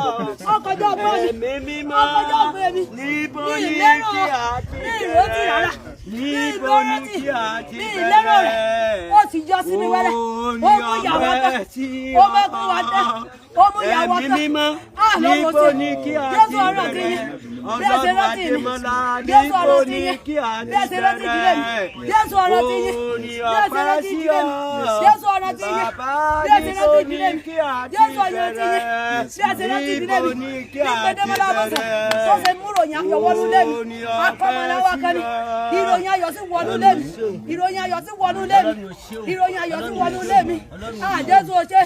ó kọjá ọgbọ́n mi, Ẹ̀mí mímọ́. ó kọjá ọgbọ́n mi. Níbo Mi ni ìlérò, kí a ti mi ìrètí rárá, mi Níbo ni ìlérò, kí a ti mi ìlérò rẹ̀. bẹ̀rẹ̀? Ó sì yọ sí mi wẹ́rẹ́, ó mú ìyàwó tán, ó mú ẹkún wa tán, ó mú ìyàwó Ẹ̀mí tán. mímọ́. Ah, lọ́wọ́ Níbo ṣe. ni kí a Jésù ti ọ̀rọ̀ ti bẹ̀rẹ̀? yín. Bí ẹ ṣe Ọlọ́run rántí mi. Adémọ́lá, Jésù níbo ọ̀rọ̀ ti ni yín. kí a Bí ẹ ti ṣe rántí ìdílé mi. bẹ̀rẹ̀? Jésù ọ̀rọ̀ ti yín. Orin Bí ẹ ṣe ọpẹ́ rántí sí ìdílé mi. ọ. Jésù ọ̀rọ̀ ti yín. Bàbá, Bí ẹ ṣe níbo rántí ni ìdílé mi. kí a ti Jésù ọ̀rọ̀ ti yín. bẹ̀rẹ̀? Bí ẹ ṣe rántí ìdílé mi. Níbo ni kí Bí a ti Gbẹdẹ́mọ́lá Amọ̀sán bẹ̀rẹ̀? tó ṣe mú ìròyìn ayọ̀ wọnú ilé mi. Orin ọpẹ́ Akọ́mọláwá kan ní. sí ọ. Ìròyìn ayọ̀ sí wọnú ilé mi. Ìròyìn ayọ̀ sí wọnú ilé mi. Ìròyìn ayọ̀ sí wọnú ilé mi. Ah, Jésù o ṣé.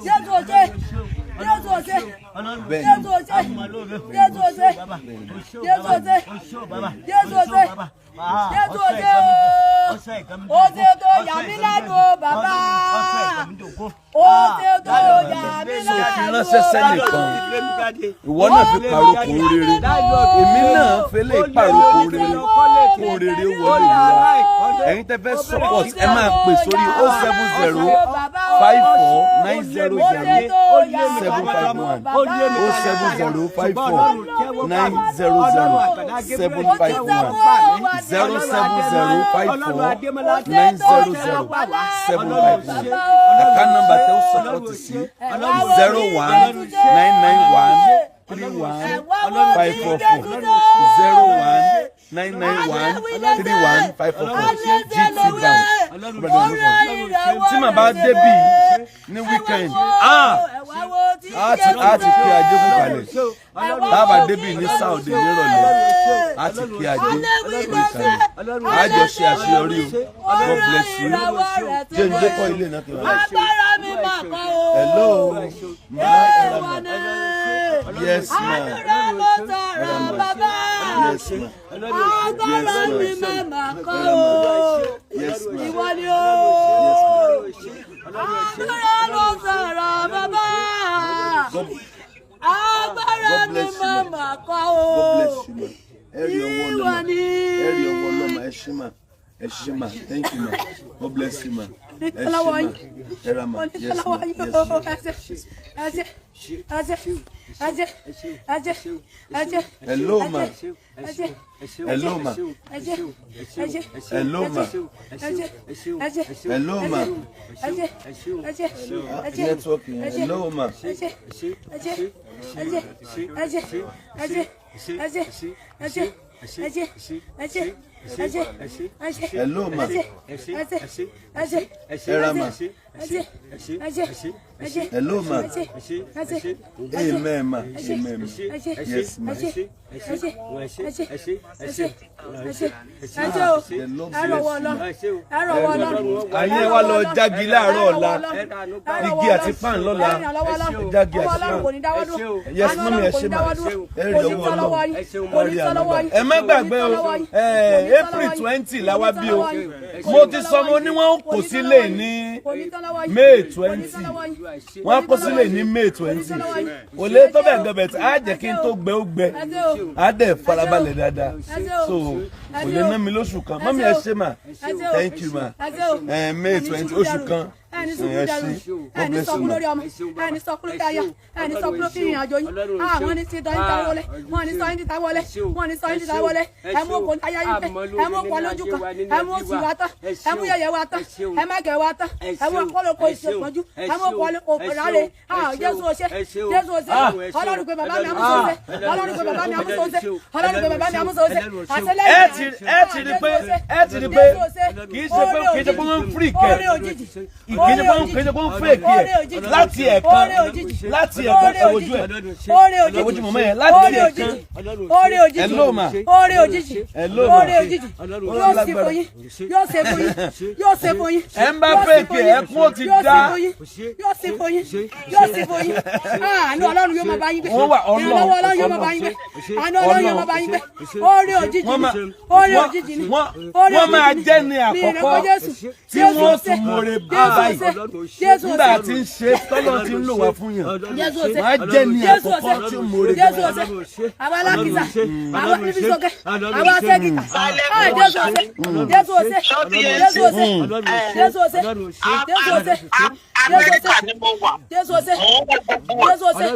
Jésù o ṣé. Jésù o ṣé. Jésù o ṣé. Jésù o ṣé. Jésù o ṣé. Jésù o ṣé. Jésù o ṣé o. Ó ṣe tó yà mí lẹ́nu o bàbá. Ó ṣe tó yà mí So fi lẹ́nu o ránṣẹ́ sẹ́nìkan. bàbá. Ìwọ náà fi pàrokò rere. Èmi náà fẹlẹ́ pàrokò rere kó rere wọlé mi wá. Ẹ̀yin tẹ́ fẹ́ support, ẹ máa pè sórí 07054900751, 07054900751, 07054900751. Account number tẹ́ ó support sí: 0199131544, 0199131544, GT Bank. Tí màá bá débì ní weekend, ah, á ti kí ajé kú kalẹ̀. Tá a bá débì ní Saturday nírọ̀lẹ́, á ti kí ajé kú kalẹ̀. Á jọ ṣe àṣeyọrí o. God bless you. Jẹ́ ń dé kọ́ ilé náà kí n wá. Agbára mi máa kọ́ o. Hello, ma, ẹ ra ma. Yes, ma. Àdúrà mo tọrọ bàbá. Yes, ma. Agbára mi máa máa kọ́ o. Yes, ma. Ìwọ ni o. Àdúrà mo tọrọ bàbá. God, Agbára God mi bless you, máa ma. máa kọ́ o. God bless you, ma. Ẹ rí ọwọ́ Ìwọ ọlọ́mọ. ni. Ẹ rí ọwọ́ ọlọ́mọ. Ẹ ṣé ma. Ẹ ṣé ma. Thank you, ma. God bless you, ma. Ẹ ṣé ma. Ẹ ra ma. Yes, ma. Yes, ma. Hello, ma. Hello, ma. Hello, ma. Hello, ma. Ah, network yẹn. Hello, ma. Hello, ma. Ẹ ra ma. Hello, ma. Amen, ma. Amen, ma. Yes, ma. The Lord bless you. Ayé wa lọ jági láàárọ̀ ọ̀la. Igi àti pan lọ́la. Jági àti pan. Yes, mummy, ẹ ṣé ma. Ẹ rí ọwọ́ Ọlọ́run. Ẹ rí àánú gbà. Ẹ má gbàgbé o, April 20 la wá bí o. Mo ti sọ, mo ní wọ́n kò sílé ní May 20. Wọ́n kó sílé ní May 20. Kò lè tó bẹ́ẹ̀ gẹ́bẹ̀ tí á jẹ́ kí n tó gbẹ ó gbẹ. Á dẹ̀ farabalẹ̀ dáadáa. So kò lè ná mi lóṣù kan. Mummy, ẹ ṣé ma. Thank you, ma. May 20, oṣù kan. Ẹni Ẹ sùkúrú dẹrù ṣé. God ẹni bless you, sọkún ma. lórí ọmọ, ẹni sọkún lórí aya, ẹni sọkún lórí ìrìn àjò yín. Àwọn ní ti dán títa wọlé, wọn ní sọ yín títa wọlé, wọn ní sọ yín títa wọlé. Ẹ mú okòó ayá yín pé ẹ mú okòó lójú kan, ẹ mú oṣù wa tán, ẹ mú yẹyẹ wa tán, ẹ má kẹ wa tán, ẹ mú ọkọlọkọ ìṣèpọnjú, ẹ mú ọkọlọkọ rárẹ. Jésù ọṣẹ, Jésù ọṣẹ. Ọlọ́run pé bàbá mi àmúṣọṣẹ, Ọlọ́run pé bàbá mi àmúṣọṣẹ, Ọlọ́run pé bàbá mi àmúṣọṣẹ. Àtẹlẹyìn. Ẹ ti rí pé kì í ṣe pé wọ́n ń fake ẹ̀, Oore òjijì. kì í ṣe pé wọ́n kì í ṣe pé wọ́n ń fake ẹ̀. Láti ẹ̀kan ẹ wojú ẹ̀, Oore òjijì. ẹ wojú mọ̀mọ́ yẹn láti Oore ẹ̀kan. òjijì. Oore òjijì. Hello, ma. Oore òjijì. Hello, ma. Oore òjijì yóò ṣe fún yín, yóò ṣe fún yín, yóò ṣe fún yín. Ẹ ń bá Yóò ṣe fake fún ẹ̀, yín. ẹkún ó ti Yóò ṣe dá. fún yín, yóò ṣe fún yín, yóò ṣe fún yín. Àánú Ọlọ́run yóò máa bá yín gbé. Wọ́n wà Ọlọ́run. Ìrànlọ́wọ́ Ọlọ́run yóò máa bá yín gbé. Àánú Ọlọ́run yóò máa bá yín gbé. Oore òjijì Wọ́n ni. máa Oore òjijì ni. wọ́n Oore wọ́n máa òjijì ni. jẹ́ ní Mi ìrẹ́pọ̀ àkọ́kọ́ Jésù. tí Jésù wọ́n ṣe. tún mọ̀ọ́rẹ́ Jésù báyìí. ṣe. Jésù Nígbà ṣe. tí ń ṣe tọ́lọ́ ti ń lò wá fún yàn, Jésù ṣe. wọ́n á jẹ́ ní Jésù àkọ́kọ́ ṣe. tí ó mọ̀ọ́rẹ́ Jésù báyìí. ṣe. Àwa alákìsà, àwa níbi sókè, àwa sẹ́gìtà. Ah, Jésù ṣe. Jésù ṣe. Jésù ṣe. Jésù ṣe. Jésù ṣe. Amẹ́ríkà ni mo wà. Jésù ṣe. Mò ń wo gbogbo Jésù ṣe.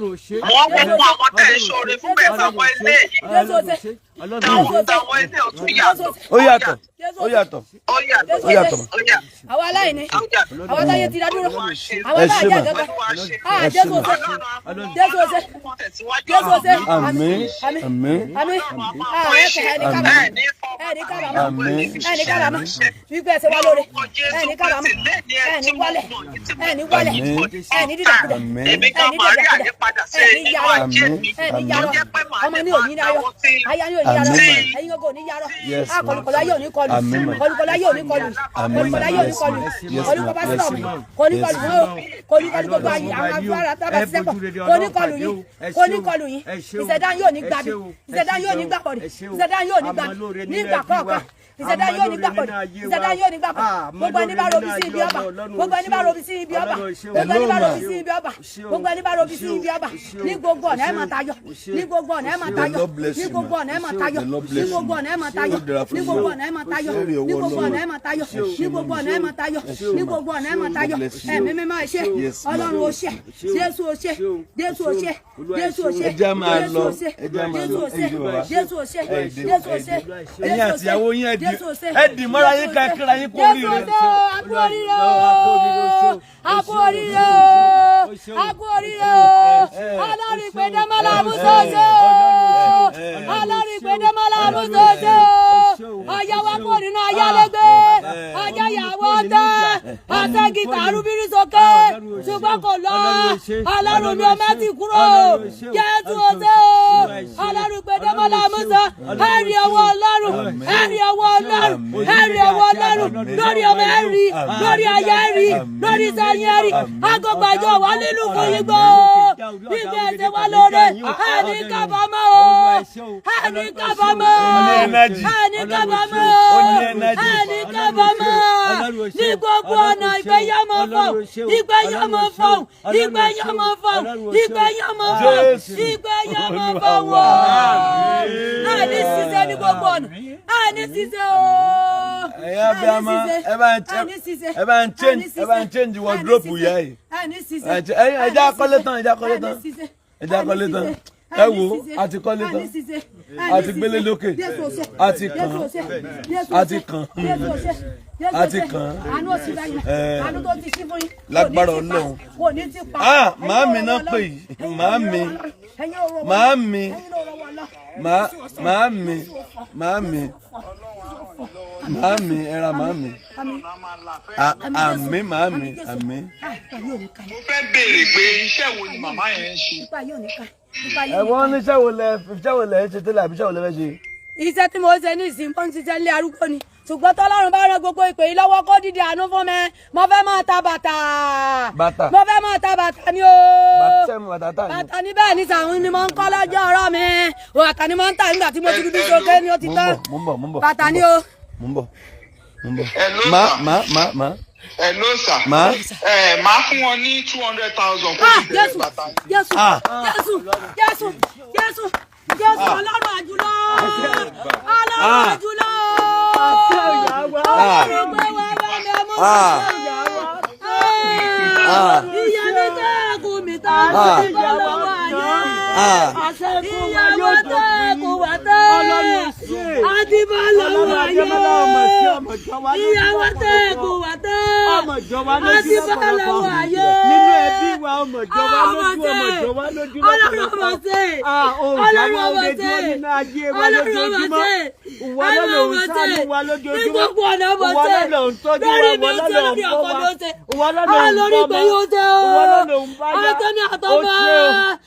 Mò ń wo gbogbo àwọn tẹ̀ ń ṣoore fún bẹ́ẹ̀, àwọn ilé yìí. Jésù ṣe. Táwọn ilé ò tún yàtọ̀. Ó yàtọ̀, ó yàtọ̀, Ó yàtọ̀. ó yàtọ̀. Ó yàtọ̀. Àwa aláìní, Ó yàtọ̀. àwa táyé ti dá dúró, àwa Ẹ tá ṣé a jẹ́ mà. àgàgà. Olúwa ṣe. Ah, Jésù ṣe. Jésù ṣe. Jésù ṣe. Àmín, Àmín. àmín. Àmín. Ah, ẹ kẹ ẹ ní kábàámọ̀. Ẹ ní kábàámọ̀. Àmín. Ẹ ní kábàámọ̀. Wípé ẹsẹ̀ wa lóore. Ẹ ní kábàámọ̀. Ẹ ní wálẹ̀. Ẹ ní wálẹ̀. Àmín. Ẹ ní dídàkudà. Àmín. Èmi Ẹ gan ní máa rí dídàkudà. àyípadà sí Ẹ ní nínú yarọ. ajé mi. Ẹ ní Àmín. yarọ. Jẹ́ pé màá Ọmọ lè ní máa òní yarọ. náwó sí Aya ní òní yarọ. Àmín. Ẹ̀yin gbogbo òní yarọ. Yes, Ah, ma. kọlùkọlù ayé òní kọlù. Àmín, ma. Kọlùkọlù ayé òní kọlù. Àmín, ma. Kọlùkọlù ayé òní Yes, kọlù. ma. Yes, Kọlùkọ ma. bá Yes, sọ̀rọ̀. ma. Kọlùkọlù Yes, wọn o. Kọlùkọlù gbogbo ayé àwọn afárá tábà ti sẹ́pọ̀. Kọlùkọlù yín. Kọlùkọlù yín. Ìṣẹ̀dá yóò ní gbàbí. Ìṣẹ̀dá yóò ní gbàkọ̀dì. Ìṣẹ̀dá yóò ní gbàbí. Nígbà kọ̀ọ̀kan. Ìṣẹ̀dá yóò ní gbàkọ̀dì. Ìṣẹ̀dá yóò ní gbàkọ̀dì. Gbogbo ẹni bá robi sí ibi ọba. Gbogbo ẹni bá robi sí ibi ọba. Gbogbo ẹni bá robi sí ibi ọba. Gbogbo ẹni bá robi sí ibi ọba. Ní gbogbo ọ̀nà ẹ̀ máa tayọ. Ní gbogbo ọ̀nà ẹ̀ máa The tayọ. Lord bless Ní you, gbogbo ma. ọ̀nà ẹ̀ máa tayọ. The Lord Ní bless you, gbogbo ma. ọ̀nà ẹ̀ máa tayọ. Yóò dára fún Ní yín. gbogbo ọ̀nà ẹ̀ máa tayọ. Ẹ rí ọwọ́ Ní gbogbo ọ̀nà Ọlọ́run. ẹ̀ máa tayọ. Ẹ ṣé, Ní gbogbo ọ̀nà ẹ̀ máa tayọ. Ẹ ṣé, Ní ma. gbogbo ọ̀nà ẹ̀ máa tayọ. God bless you. Ẹ̀mí mímọ́ ẹ ṣé. Yes, ma. Ọlọ́run ó ṣé. Jésù ó ṣé. Jésù ó ṣé. Jésù ó ṣé. Ẹ jẹ́ á máa Jésù lọ. ó ṣé. Ẹ jẹ́ á máa Jésù lọ. ó ṣé. Ẹ jẹ́ bàbá. Jésù ó ṣé. Ẹ dé, Jésù ó ẹ ṣé. dé. Ẹ̀yin Jésù ó ṣé. àtìyàwó yín, ẹ dì Jésù ó ṣé. ẹ dì mọ́ra yín ká kíra yín kú Jésù oríire. ó ṣé o, a kú oríire o, a kú oríire o, a kú oríire o. Ọlọ́run ìpè Dẹ́mọ́lá Amúsọ́sẹ́ o, Ọlọ́run ìpè Dẹ́mọ́lá Amúsọ́sẹ́ o. Ọ̀yà wa kúrò nínú ayálégbé, ọjà ìyàwó tẹ́. Ọ̀sẹ̀ arúbírí sókè ṣùgbọ́n kò lọ. Ọlọ́run mi ò má ti kúrò. Jésù ọ̀sẹ̀ o. Ọlọ́run gbẹdẹ́mọ́lá Musa. Ẹ̀rí ọwọ́ Ọlọ́run. Ẹ̀rí ọwọ́ Ọlọ́run. Ẹ̀rí ọwọ́ Ọlọ́run. Lórí ọmọ ẹ̀rí. Lórí aya ẹ̀rí. Lórí sẹ́yìn ẹ̀rí. Agbógbàjọ wà nínú fún yín gbọ́. Gbígbé ẹsẹ̀ wa lóore. Ẹni kábàámọ̀ o. Ẹni kábàámọ̀. Ẹni kábàámọ̀. Ẹni kábàámọ̀. Ní gbogbo ọ̀nà ìgbéyàmọ̀ fọ̀. Ìgbéyàmọ̀ fọ̀. Ìgbéyàmọ̀ fọ̀. Ìgbéyàmọ̀ fọ̀. Ìgbéyàmọ̀ fọ̀ wọ̀. Ẹni ṣiṣẹ́ ní gbogbo ọ̀nà. Ẹni ṣiṣẹ́ o. Ẹ̀yin abiyamọ, ẹ bá ń change, ẹ bá ń change wardrobe ìyá yìí. Ẹni ṣiṣẹ́. Ẹ já kọ́lé tán, ẹ já kọ́lé tán. Ẹ já kọ́lé tán. Ẹ wo, a ti kọ́lé tán. A ti gbélé lókè. A ti kàn. A ti kàn. A ti kàn. Àánú òsì báyìí. Àánú tó ti sí fún yín. Lágbára Ọlọ́run. Kò ní ti pa. Ah, màámi náà pè yìí. Màámi. Màámi. Màámi. Màámi. Màámi, ẹ ra màámi. Àmín màámi, àmín. Mo fẹ́ béèrè pé iṣẹ́ wo ni màmá yẹn ń ṣe. Ẹ wọ́n ní iṣẹ́ wo lẹ iṣẹ́ wo lẹ ń ṣe tẹ́lẹ̀ àbí iṣẹ́ wo lẹ fẹ́ ṣe? Iṣẹ́ tí mo ń ṣe ní ìsìn, mo ń ṣiṣẹ́ nílé arúgbó ni, ṣùgbọ́n tọ́lọ́run bá rán gbogbo ìpè yìí lọ́wọ́ kó dìde àánú fún mi, mo fẹ́ máa ta bàtà. Bàtà. Mo fẹ́ máa ta bàtà ni o. Bàtà mi, bàtà tà ní. Bàtà ní bẹ́ẹ̀ ni sàrún ni mo ń kọ́ lọ́jọ́ ọ̀rọ̀ mi. Bàtà ni mo ń tà nígbà tí mo ti dúdú sókè ni ó ti Mo ń tán. bọ̀, mo ń bọ̀, mo ń bọ̀. Bàtà ni o. Mo ń bọ̀, mo ń bọ̀. Hello, Má sir. má má má. Hello, sir. Má. Ẹ máa fún wọn ní 200,000 kó Ah, fi bẹ̀rẹ̀ Jésù, bàtà yẹn. Jésù, Ah. Jésù, Jésù, Jésù, Jésù, Ọlọ́run àjùlọ, Ọlọ́run Ah. àjùlọ, Ah. Ọlọ́run gbé wá bá mi mú. Ah. Ah. Ìyá mi tẹ́ kú mi tán, Ah. ti bọ́ lọ́wọ́ ayé. Ah. Ìyàwó tẹ́ kú wá tẹ́, àti bọ́ lọ́wọ́ ayé. Ìyàwó tẹ́ kú wá tẹ́, àti bọ́ lọ́wọ́ ayé. Nínú ẹbí wa, ọmọ ìjọba lójú, ọmọ ìjọba lójú. Ọlọ́run ọmọ ṣe. Ọlọ́run ọmọ ṣe nínú ayé wa lójoojúmọ́. Ìwọ lọ́lọ́ ń ṣàánú wa lójoojúmọ́. Ní gbogbo ọ̀nà ọmọ Ìwọ ṣe. lọ́lọ́ ń tọ́jú wa, Lórí mi ìwọ ó ṣe, lọ́lọ́ ń lórí bọ́ ọkọ wa. mi ó ṣe. Ìwọ lọ́lọ́ ń Lórí bọ́ ìgbé wa. yóò ṣe o. Ìwọ lọ́lọ́ ń bá yá. Àtẹ̀mí àtọmọ. Ó ṣe o.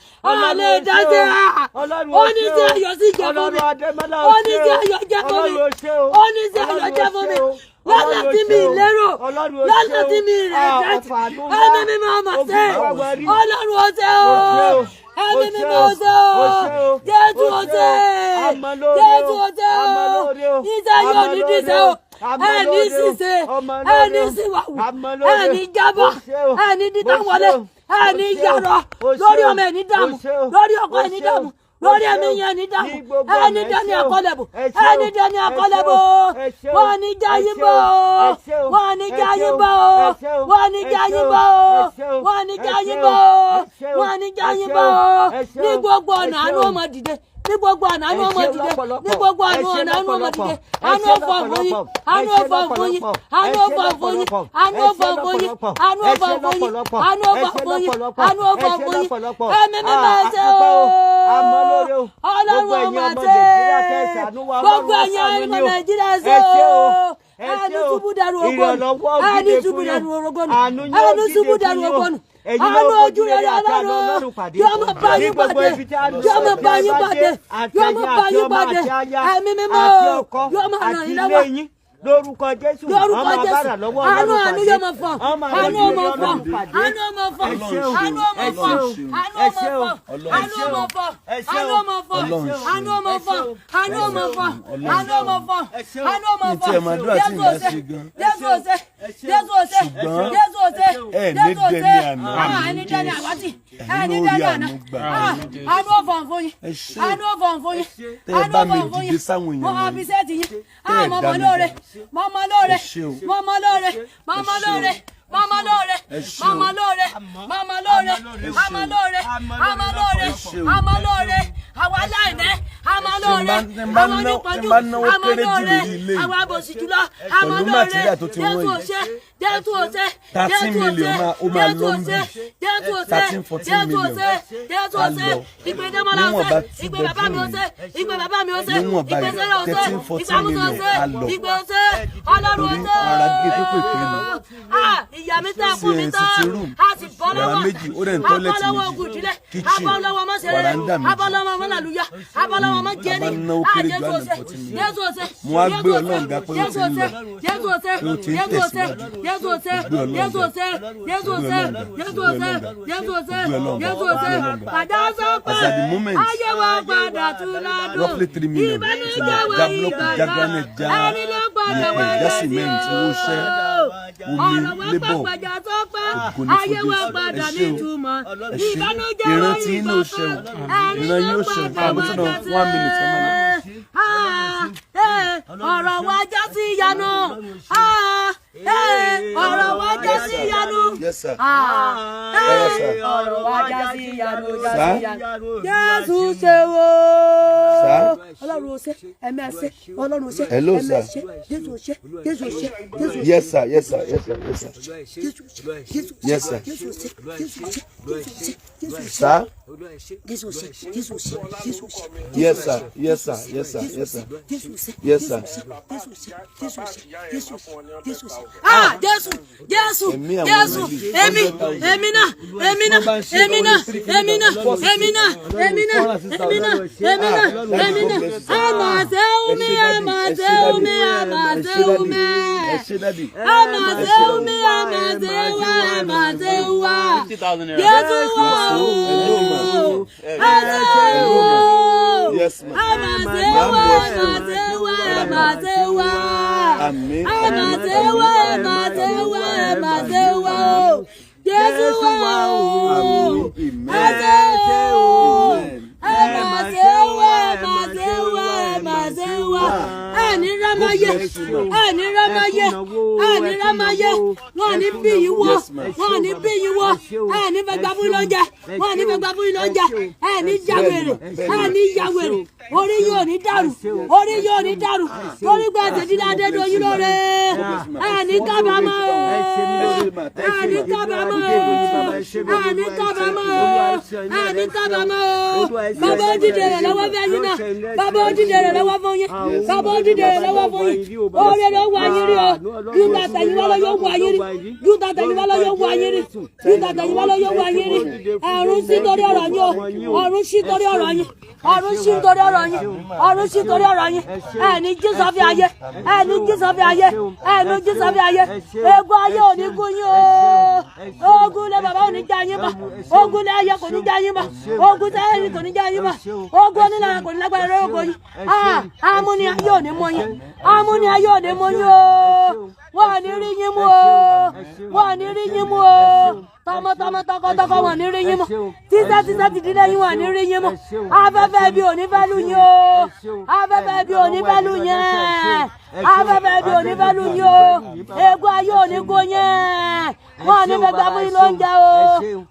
Ọ̀lẹ́ Ọlọ́run ó ṣe dáṣẹ́. o. Ọlọ́run Ó ó ní ṣe sí o. ayọ̀ sí jẹ́ fún mi. Ọlọ́run Adémọ́lá Ó ní ṣe sí o. ayọ̀ jẹ́ fún mi. Ọlọ́run ó ṣe o. Ó ní sí ayọ̀ Ọlọ́run ó jẹ́ fún mi. ṣe o. Lọ́nà Ọlọ́run ó tí mi ṣe o. lérò. Ọlọ́run ó Lọ́nà ṣe o. tí mi rẹ̀ Ah, dájú. ọ̀fà àánú ńlá. Ẹ̀mí mímọ́ ọmọ Ó ṣe. fi wá wa rí. Ọlọ́run ó ṣe o. Ó ṣe o. Ẹ̀mí Ó ṣe mímọ́ o. ó ṣe o. Ó ṣe o. Jésù ó Ó ṣe ṣe. o. Àmọ́ lóore o. Jésù ó ṣe o. Àmọ́ lóore o. Iṣẹ́ yóò ní Àmọ́ lóore díṣẹ́ o. o. Àmọ́ Ẹni lóore o. ṣìṣe. Ọmọ lóore Ẹni o. ṣìwàwù. Àmọ́ lóore o. Ẹni jábọ́. Ó ṣe o. Ẹni dídá Ó ṣe wọlé. o. Ẹni Ó ṣe o. yàrá. Ó ṣe Lórí o. ọmọ ẹni dààmú. Ó ṣe o. Lórí ọkọ Ó ẹni ṣe o. dààmú. Ó Lórí ṣe ẹ̀mí o. yẹn ẹni dààmú. Ní gbogbo Ẹni ọ̀nà, ẹ dání ṣe o. àkọlẹ̀bù. Ẹ ṣe o. Ẹni dání Ẹ ṣe o. àkọlẹ̀bù. Ẹ ṣe o. Wọ́n ní Ẹ jáyín ṣe bọ̀. o. Ẹ ṣe o. Wọ́n ní Ẹ ṣe jáyín o. bọ̀. Ẹ ṣe o. Wọ́n ní Ẹ ṣe jáyín o. bọ̀. Ẹ ṣe o. Wọ́n ní Ẹ jáyín ṣe o. bọ̀. Ẹ ṣe o. Wọ́n ní jáyín Ẹ ṣe bọ̀. o. Ẹ ṣe Ní o. gbogbo Ẹ ọ̀nà ṣe àánú o. ọmọ dìde. Ní gbogbo ọ̀nà àánú Ẹ ọmọ ṣe dìde. Ní lọ́pọ̀lọpọ̀. gbogbo Ẹ ọ̀nà ṣe ọ̀nà àánú ọmọ dìde. lọ́pọ̀lọpọ̀. Ẹ Àánú ṣe ọ̀fọ̀ fún yín. lọ́pọ̀lọpọ̀. Àánú Ẹ ṣe ọ̀fọ̀ fún yín. lọ́pọ̀lọpọ̀. Àánú Ẹ ṣe ọ̀fọ̀ fún yín. lọ́pọ̀lọpọ̀. Àánú Ẹ ṣe ọ̀fọ̀ fún yín. lọ́pọ̀lọpọ̀. Àánú Ẹ ọ̀fọ̀ ṣe fún yín. lọ́pọ̀lọpọ̀. Àánú Ẹ ọ̀fọ̀ ṣe fún yín. lọ́pọ̀lọpọ̀. Àánú Ẹ ọ̀fọ̀ ṣe fún yín. lọ́pọ̀lọpọ̀. Ẹ̀mí mímọ́ Ah, ẹ ṣé àdúpẹ́ o. o. Àmọ́ lóore o. Ọlọ́run Gbogbo ẹ̀yin ọmọ ọmọ ṣe. Nàìjíríà tẹ́ ẹ ṣàánú wa, Gbogbo Ọlọ́run ó ẹ̀yin ṣàánú ọmọ yín o. Nàìjíríà ṣe Ẹ ṣé o. o. Ẹ Ẹni ṣé o. ṣubú dàrú ògbónù. Ìrànlọ́wọ́ Ẹni dìde ṣubú fún yín. dàrú ògbónù. Àánú yóò Ẹni dìde ṣubú fún dàrú yín o. ògbónù. Ẹ̀yin náà Àánú fojú ojú rere rere àti àánú Ọlọ́run Ọlọ́run pàdé. yóò máa bá Ní yín gbogbo pàdé. ibi tí àánú Yóò máa bá Ọlọ́run yín bá pàdé. dé, Yóò máa àtẹ̀yin bá àti yín ọmọ pàdé. àti aya Ẹ̀mí mímọ́ àti ọkọ yóò máa ràn àti yín ilé lọ́wọ́. yín lórúkọ Jésù. Lórúkọ Ọmọ Jésù, abára lọ́wọ́ àánú Ọlọ́run àánú pàdé. yóò máa fọ̀, Ọmọ àánú àròjù ọmọ rere fọ̀, Ọlọ́run pàdé. àánú ọmọ fọ̀, Ẹ ṣé o. àánú ọmọ Ẹ fọ̀, ṣé o. àánú Ẹ ọmọ ṣé o. fọ̀, Ọlọ́run àánú ọmọ fọ̀, Ẹ ṣé àánú o. ọmọ fọ̀, Ọlọ́run ṣe. àánú ọmọ fọ̀, àánú ọmọ fọ̀, àánú ọmọ fọ̀, Ẹ ṣé o. àánú ọmọ Ní fọ̀. tí ẹ máa dúrà tí Jésù ìyá ọ̀sẹ̀, ṣe gan. Jésù ọ̀sẹ̀, Jésù ọ̀sẹ̀, Ṣùgbọ́n Jésù ọ̀sẹ̀, ẹ ní Jésù ọ̀sẹ̀, dẹni àná. Ah, ẹni dẹni àwátì, ẹni Ẹ̀yin ló rí dẹni àná. àánú gbà. Ah, àánú ọ̀fọ̀ fún yín, Ẹ ṣé. àánú ọ̀fọ̀ fún yín, Tẹ́ ẹ àánú bá mi ọ̀fọ̀ fún dìde yín. sáwọn èèyàn Mo wọ̀nyí. appreciate yín. Tẹ́ Ah, ẹ mo dá mọ mi lóore, dá. mo mọ lóore, Ẹ ṣé o. mo mọ lóore, mo mọ Ẹ ṣé o. lóore, mo mọ lóore, Ẹ ṣé mo o. mọ lóore, mo mọ lóore, a mọ lóore, a mọ lóore, Ẹ ṣé o. a mọ lóore, àwa aláìní, a mọ lóore, Tí n bá àwọn ná- onípọ́njú, tí n bá náwó a mọ kéré jù lóore, lórí ilé yìí. àwa abòsí jùlọ, a mọ Pẹ̀lú lóore, material tó ti wọ́n Jésù yìí. ọ̀ṣẹ́, Jésù ọ̀ṣẹ́, 13 Jésù million ọ̀ṣẹ́, ó máa Jésù lọ ń ọ̀ṣẹ́, bì. Jésù ọ̀ṣẹ́, 13, 14 Jésù million. ọ̀ṣẹ́, Jésù Á ọ̀ṣẹ́, lọ. ìpè Dẹ́mọ́lá Níwọ̀nba ọ̀ṣẹ́, two ìpè bàbá mi bedroom ọ̀ṣẹ́, ìpè bàbá mi ọ̀ṣẹ́, Níwọ̀nba ìpè yìí, Sẹ́rà ọ̀ṣẹ́, 13, 14 ìpè Amúsọ million ọ̀ṣẹ́, á lọ. ìpè ọ̀ṣẹ́, Ọlọ́run Torí ọ̀ṣẹ́. ara gé pépèpé ni. Ah, Ìyá mi tẹ́ fún mi Sí, tán. sitting room, A sì bọ́ yàrá lọ́wọ́ méjì, ó dẹ̀ ní A bọ́ toilet lọ́wọ́ méjì, ogun ìdílé. A kitchen, bọ́ lọ́wọ́ mọ́sẹ̀rẹ̀. veranda A méjì. bọ́ lọ́wọ́ mọ́làlúyà. A bọ́ lọ́wọ́ mọ́jẹ́ni. Bàbá náwó kéré ju Jésù ọ̀sẹ̀. 114 million. Jésù ọ̀sẹ̀. Mo wá gbé Jésù ọ̀sẹ̀. Ọlọ́run ga pé ó Jésù ti ń ọ̀sẹ̀. lọ. Jésù ọ̀sẹ̀. Pé ó ti ń Jésù ọ̀sẹ̀. tẹ̀síwájú. Jésù ọ̀sẹ̀. Mo gbé Ọlọ́run Jésù ga. ọ̀sẹ̀. Jésù Mo gbé ọ̀sẹ̀. Ọlọ́run ga. Jésù Mo gbé ọ̀sẹ̀. Ọlọ́run ga. Jésù ọ̀sẹ̀. Mo gbé Ọlọ́run ga. Jésù Mo gbé ọ̀sẹ̀. Ọlọ́run ga. Padà sọ pé As at the moment, ayé wa padà tún ládùn. roughly 3 million. Ìbànújẹ́ wa Já block, já ìgbàgbọ́. granite, já Ẹni ló padà wá yẹ̀pẹ̀, já jẹ́ sí cement, owó iṣẹ́, o. omi, Ọ̀rọ̀ wa labour. pàpàjà tó pẹ́. Ògo ni fún Ayé wa Jésù. padà Ẹ ṣé o. nítumọ̀. Ẹ ṣé. Ìbànújẹ́ wa Ìran tí inú ìgbàgbọ́. ṣe o. Ẹni Ìran ló yóò ṣe o. padà Àmọ́ wá sọ́dọ̀ jẹ́ sí one minute, ẹ máa lọ. Ah, ọ̀rọ̀ wa já sí ìyanu. Ah, ọ̀rọ̀ wa já sí ìyanu. Yes, sir. Ah, Yes, sir. ọ̀rọ̀ wa já sí ìyanu, já sí Sir? ìyanu. Jésù ṣe wo. Sir? Ọlọ́run ó ṣe, ẹ̀mí ẹ ṣé, Ọlọ́run ó ṣe, Hello, ẹ̀mí ẹ sir. ṣé, Jésù ó ṣe, Jésù ó ṣe, Jésù ó ṣe. Yes, sir. Yes, sir. Yes, sir. Yes, sir. Jésù ó ṣe, Jésù ó ṣe, Yes, sir. Jésù ó ṣe, Jésù ó ṣe, Jésù ó ṣe, Jésù ó ṣe. Sir? Jésù ó ṣe, Jésù ó ṣe, Jésù ó ṣe. Yes, sir. Yes, sir. Yes, sir. Yes, sir. Jésù ó ṣe, Yes, sir. Jésù ó ṣe, Jésù ó ṣe, Jésù ó ṣe, Jésù ó ṣe. Ah, Jésù, Jésù, Ẹ̀mí àwọn Jésù, wòlíì. èmi, èmi náà, èmi náà, èmi náà, èmi náà, èmi náà, èmi náà, èmi náà, èmi náà, èmi náà. Àmàṣe omi, àmàṣe omi, àmàṣe omi. Ẹ ṣé, daddy. Àmàṣe omi, àmàṣe wa, àmàṣe wa. Jésù wa o. Àṣẹ o. Yes, ma'am. Àmàṣe wa, àmàṣe wa, àmàṣe wa. Àmín. Àmàṣe wa, àmàṣe wa, àmàṣe wa o. Jésù wa o. Àmín. Amen. Àṣẹ o. Amen. Àmàṣe wa, àmàṣe wa, àmàṣe wa. Ẹni rámáyé, ẹni rámáyé, ẹni rámáyé, wọn ní bí yín wọ, wọn ní bí yín wọ, ẹni fẹ́ gbà fún lóúnjẹ, wọn ní fẹ́ gbà fún lóúnjẹ, ẹni jáwèrè, ẹni yàwèrè, orí yóò ní dàrú, orí yóò ní dàrú, torí pé ẹsẹ̀ dídá Adédoyin lóore, ẹni kábàámọ̀ o, ẹni kábàámọ̀ o, ẹni kábàámọ̀ o, ẹni kábàámọ̀ o, bàbá ó dìde rẹ̀ lọ́wọ́ fẹ́ yín náà, bàbá ó dìde rẹ̀ lọ́wọ́ fún yín, bàbá ó dìde rẹ̀ lọ́wọ́ fún yín, oore ló wà yín rí o, yúta tẹ̀yìnwá lọ yóò wà yín rí, yúta tẹ̀yìnwá lọ yóò wà yín rí, yúta tẹ̀yìnwá lọ yóò wà yín rí, ẹ̀rù sí torí ọ̀rọ̀ yín o, ọ̀run sí torí ọ̀rọ̀ yín, ọ̀run sí torí ọ̀rọ̀ yín, ọ̀run sí torí ọ̀rọ̀ yín, ẹ̀ní jísọ fi ayé, ẹ̀ní jísọ fi ayé, ẹ̀ní jísọ fi ayé, egun ayé ò ní gún yín o, ogun lé bàbá ò ní já yín bá, ogun lé ayé kò ní já yín bá, ogun tẹ́lẹ̀ kò ní já yín bá, ogun onílànà kò ní lágbára lórí ogun yín, amúni ayé ò ní mú yín, amúni ayé ò ní mú yín o, wọ́n ò ní rí yín mú o, wọ́n ò ní rí yín mú o, tọmọtọmọ tọkọtọkọ wọ́n ò ní rí yín mú, títẹ́ títẹ́ tìdílé yín wọ́n ò ní rí yín mú, afẹ́fẹ́ ibi ò ní fẹ́ lù yín o, afẹ́fẹ́ ibi ò ní fẹ́ lù yín, afẹ́fẹ́ ibi ò ní fẹ́ lù yín o, egun ayé ò ní gún yín, wọ́n ò ní fẹ́ gbà fún yín lóúnjẹ o,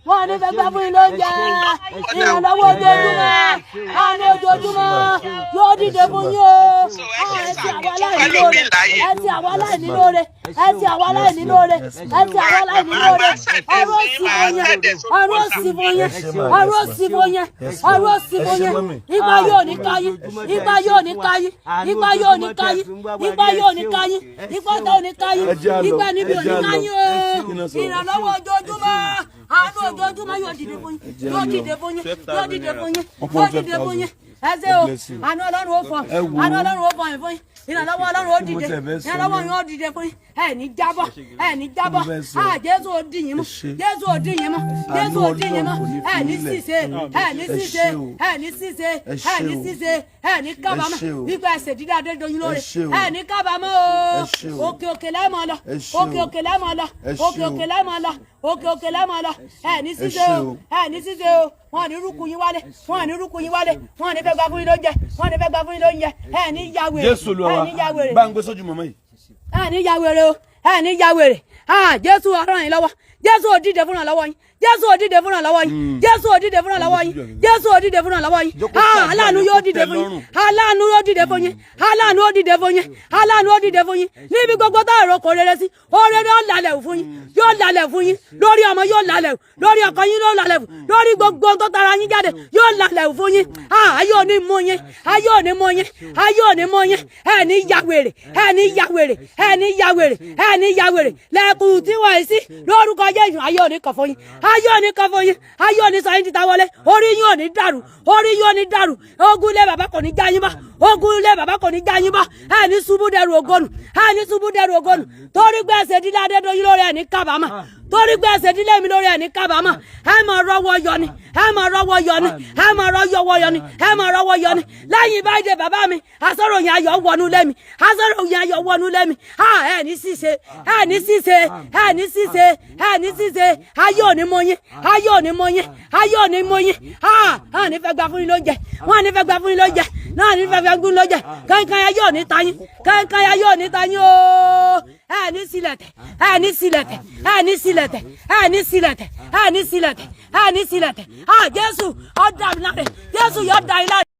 wọ́n ò ní fẹ́ gbà fún yín lóúnjẹ, ìrànlọ́wọ́ ojoojúmọ́, àánú ojoojúmọ́ yóò dìde fún yín o, ẹ ti àwọn aláìní lóore, ẹ ti àwọn aláìní lóore, ẹ ti àwọn aláìní lóore, ẹ ti àwọn aláìní lóore, ọ̀rọ̀ òsì fún yín, ọ̀rọ̀ òsì fún yín, ọ̀rọ̀ òsì fún yín, ọ̀rọ̀ òsì fún yín, ipa yóò ní ká yín, ipa yóò ní ká yín, ipa yóò ní ká yín, ipa yóò ní ká yín, ipa tó ní ká yín, ipa níbi ò ní ká yín o, ìrànlọ́wọ́ ojoojúmọ́, àánú ojoojúmọ́ yóò dìde fún yín, yóò dìde fún yín, yóò dìde fún yín, yóò dìde fún yín, ẹ ṣé o, àánú Ọlọ́run ó fọ, àánú Ọlọ́run ó fọ yín fún yín, ìrànlọ́wọ́ Ọlọ́run ó dìde, ìrànlọ́wọ́ yín ó dìde fún yín, ẹ ní jábọ́, ẹ ní jábọ́, à Jésù ó dì yín mú, Jésù ó dì yín mú, Jésù ó dì yín mú, ẹ ní ṣìṣe, ẹ ní ṣìṣe, ẹ ní ṣìṣe, ẹ ní ṣìṣe, ẹ ní kábàámọ̀, wípé ẹsẹ̀ dídá Adédoyin lóore, ẹ ní kábàámọ̀ o, òkè òkè lẹ́mọ̀ lọ, òkè òkè lẹ́mọ̀ lọ, òkè òkè lẹ́mọ̀ lọ, òkè òkè lẹ́mọ̀ lọ, ẹ ní ṣìṣe o, ẹ ní ṣìṣe o, wọn ò ní rúkú yín wálé, wọn ò ní rúkú yín wálé, wọn ò ní fẹ́ gba fún yín lóúnjẹ, wọn ò ní fẹ́ gba fún yín lóúnjẹ, ẹ ní ya wèrè, Jésù Olúwa ẹ wa, ní ya wèrè, bá ń gbé sójú màmá yìí. ẹ ní ya wèrè o, ẹ ní ya wèrè, ah Jésù ó ràn yín lọ́wọ́, Jésù ó dìde fúnra lọ́wọ́ yín, Jésù ó dìde fúnra lọ́wọ́ yín, Jésù ó dìde fúnra lọ́wọ́ yín, Jésù ó dìde fúnra lọ́wọ́ yín, ah aláàánú yóò dìde fún yín, aláàánú yóò dìde fún yín, aláàánú yóò dìde fún yín, aláàánú yóò dìde fún yín, níbi gbogbo tá èrò kò rere sí, oore yóò lálẹ́ fún yín, yóò lálẹ́. lálẹ́ fún yín. Lórí ọmọ yóò lálẹ́, lórí ọkọ yín yóò lálẹ́, lórí gbogbo ohun tó tara yín jáde yóò lálẹ́ fún yín. Ayé ò ní mú yín, ayé ò ní mú yín, ayé ò ní mú yín. Ẹ ní ya wèrè, ẹ ní ya wèrè, ẹ ní ya wèrè, ẹ ní ya wèrè. Lẹ́kùn tí wọ́n yìí sí lórúkọ Jésù, ayé ò ní kọ̀ fún yín, ayé ò ní kọ̀ fún yín, ayé ò ní sọ yín títa wọlé. Orí yín ò ní dàrú, orí yín ò ní dàrú. Ogun ilé bàbá kò ní já yín bá, ogun ilé bàbá kò ní já yín bá. Ẹ ní ṣubú dẹrù ògónù, ẹ ní ṣubú dẹrù ògónù. Torí pé ẹsẹ̀ dídá Adédoyin lórí, ẹ ní kábàámà. Torí pé ẹsẹ̀ dílé mi lórí, ẹ ní kábàámà. Ẹ máa rọ́wọ́ yọ ni, ẹ máa rọ́wọ́ yọ ni, ẹ máa rọ́wọ́ yọ ni, ẹ máa rọ́wọ́ yọ ni. Lẹ́yìn báyìí bàbá mi, asọ́ròyìn ayọ̀ wọnú lẹ́mi, asọ́ròyìn ayọ̀ wọnú lẹ́mi. Ẹ ní ṣíṣe, ẹ ní ṣíṣe, ẹ ní ṣíṣe, ẹ ní ṣíṣe. Ayé ò ní mú yín, ayé ò ní mú yín, ayé ò ní mú yín. Hàn ní fẹ́ gba fún yín lóúnjẹ, wọ́n ní fẹ́ gba fún yín lóúnjẹ náà, ní fẹ́ gba fún yín lóúnjẹ. Kankan ayé ò ní ta yín, kankan ayé ò ní ta yín ooo. Ẹ ní sílẹ̀tẹ̀, ẹ ní sílẹ̀tẹ̀, ẹ ní sílẹ̀tẹ̀, ẹ ní sílẹ̀tẹ̀, ẹ ní sílẹ̀tẹ̀, ẹ ní sílẹ̀tẹ̀. Jésù ó dá mi láre, Jésù yóò dá yín láre.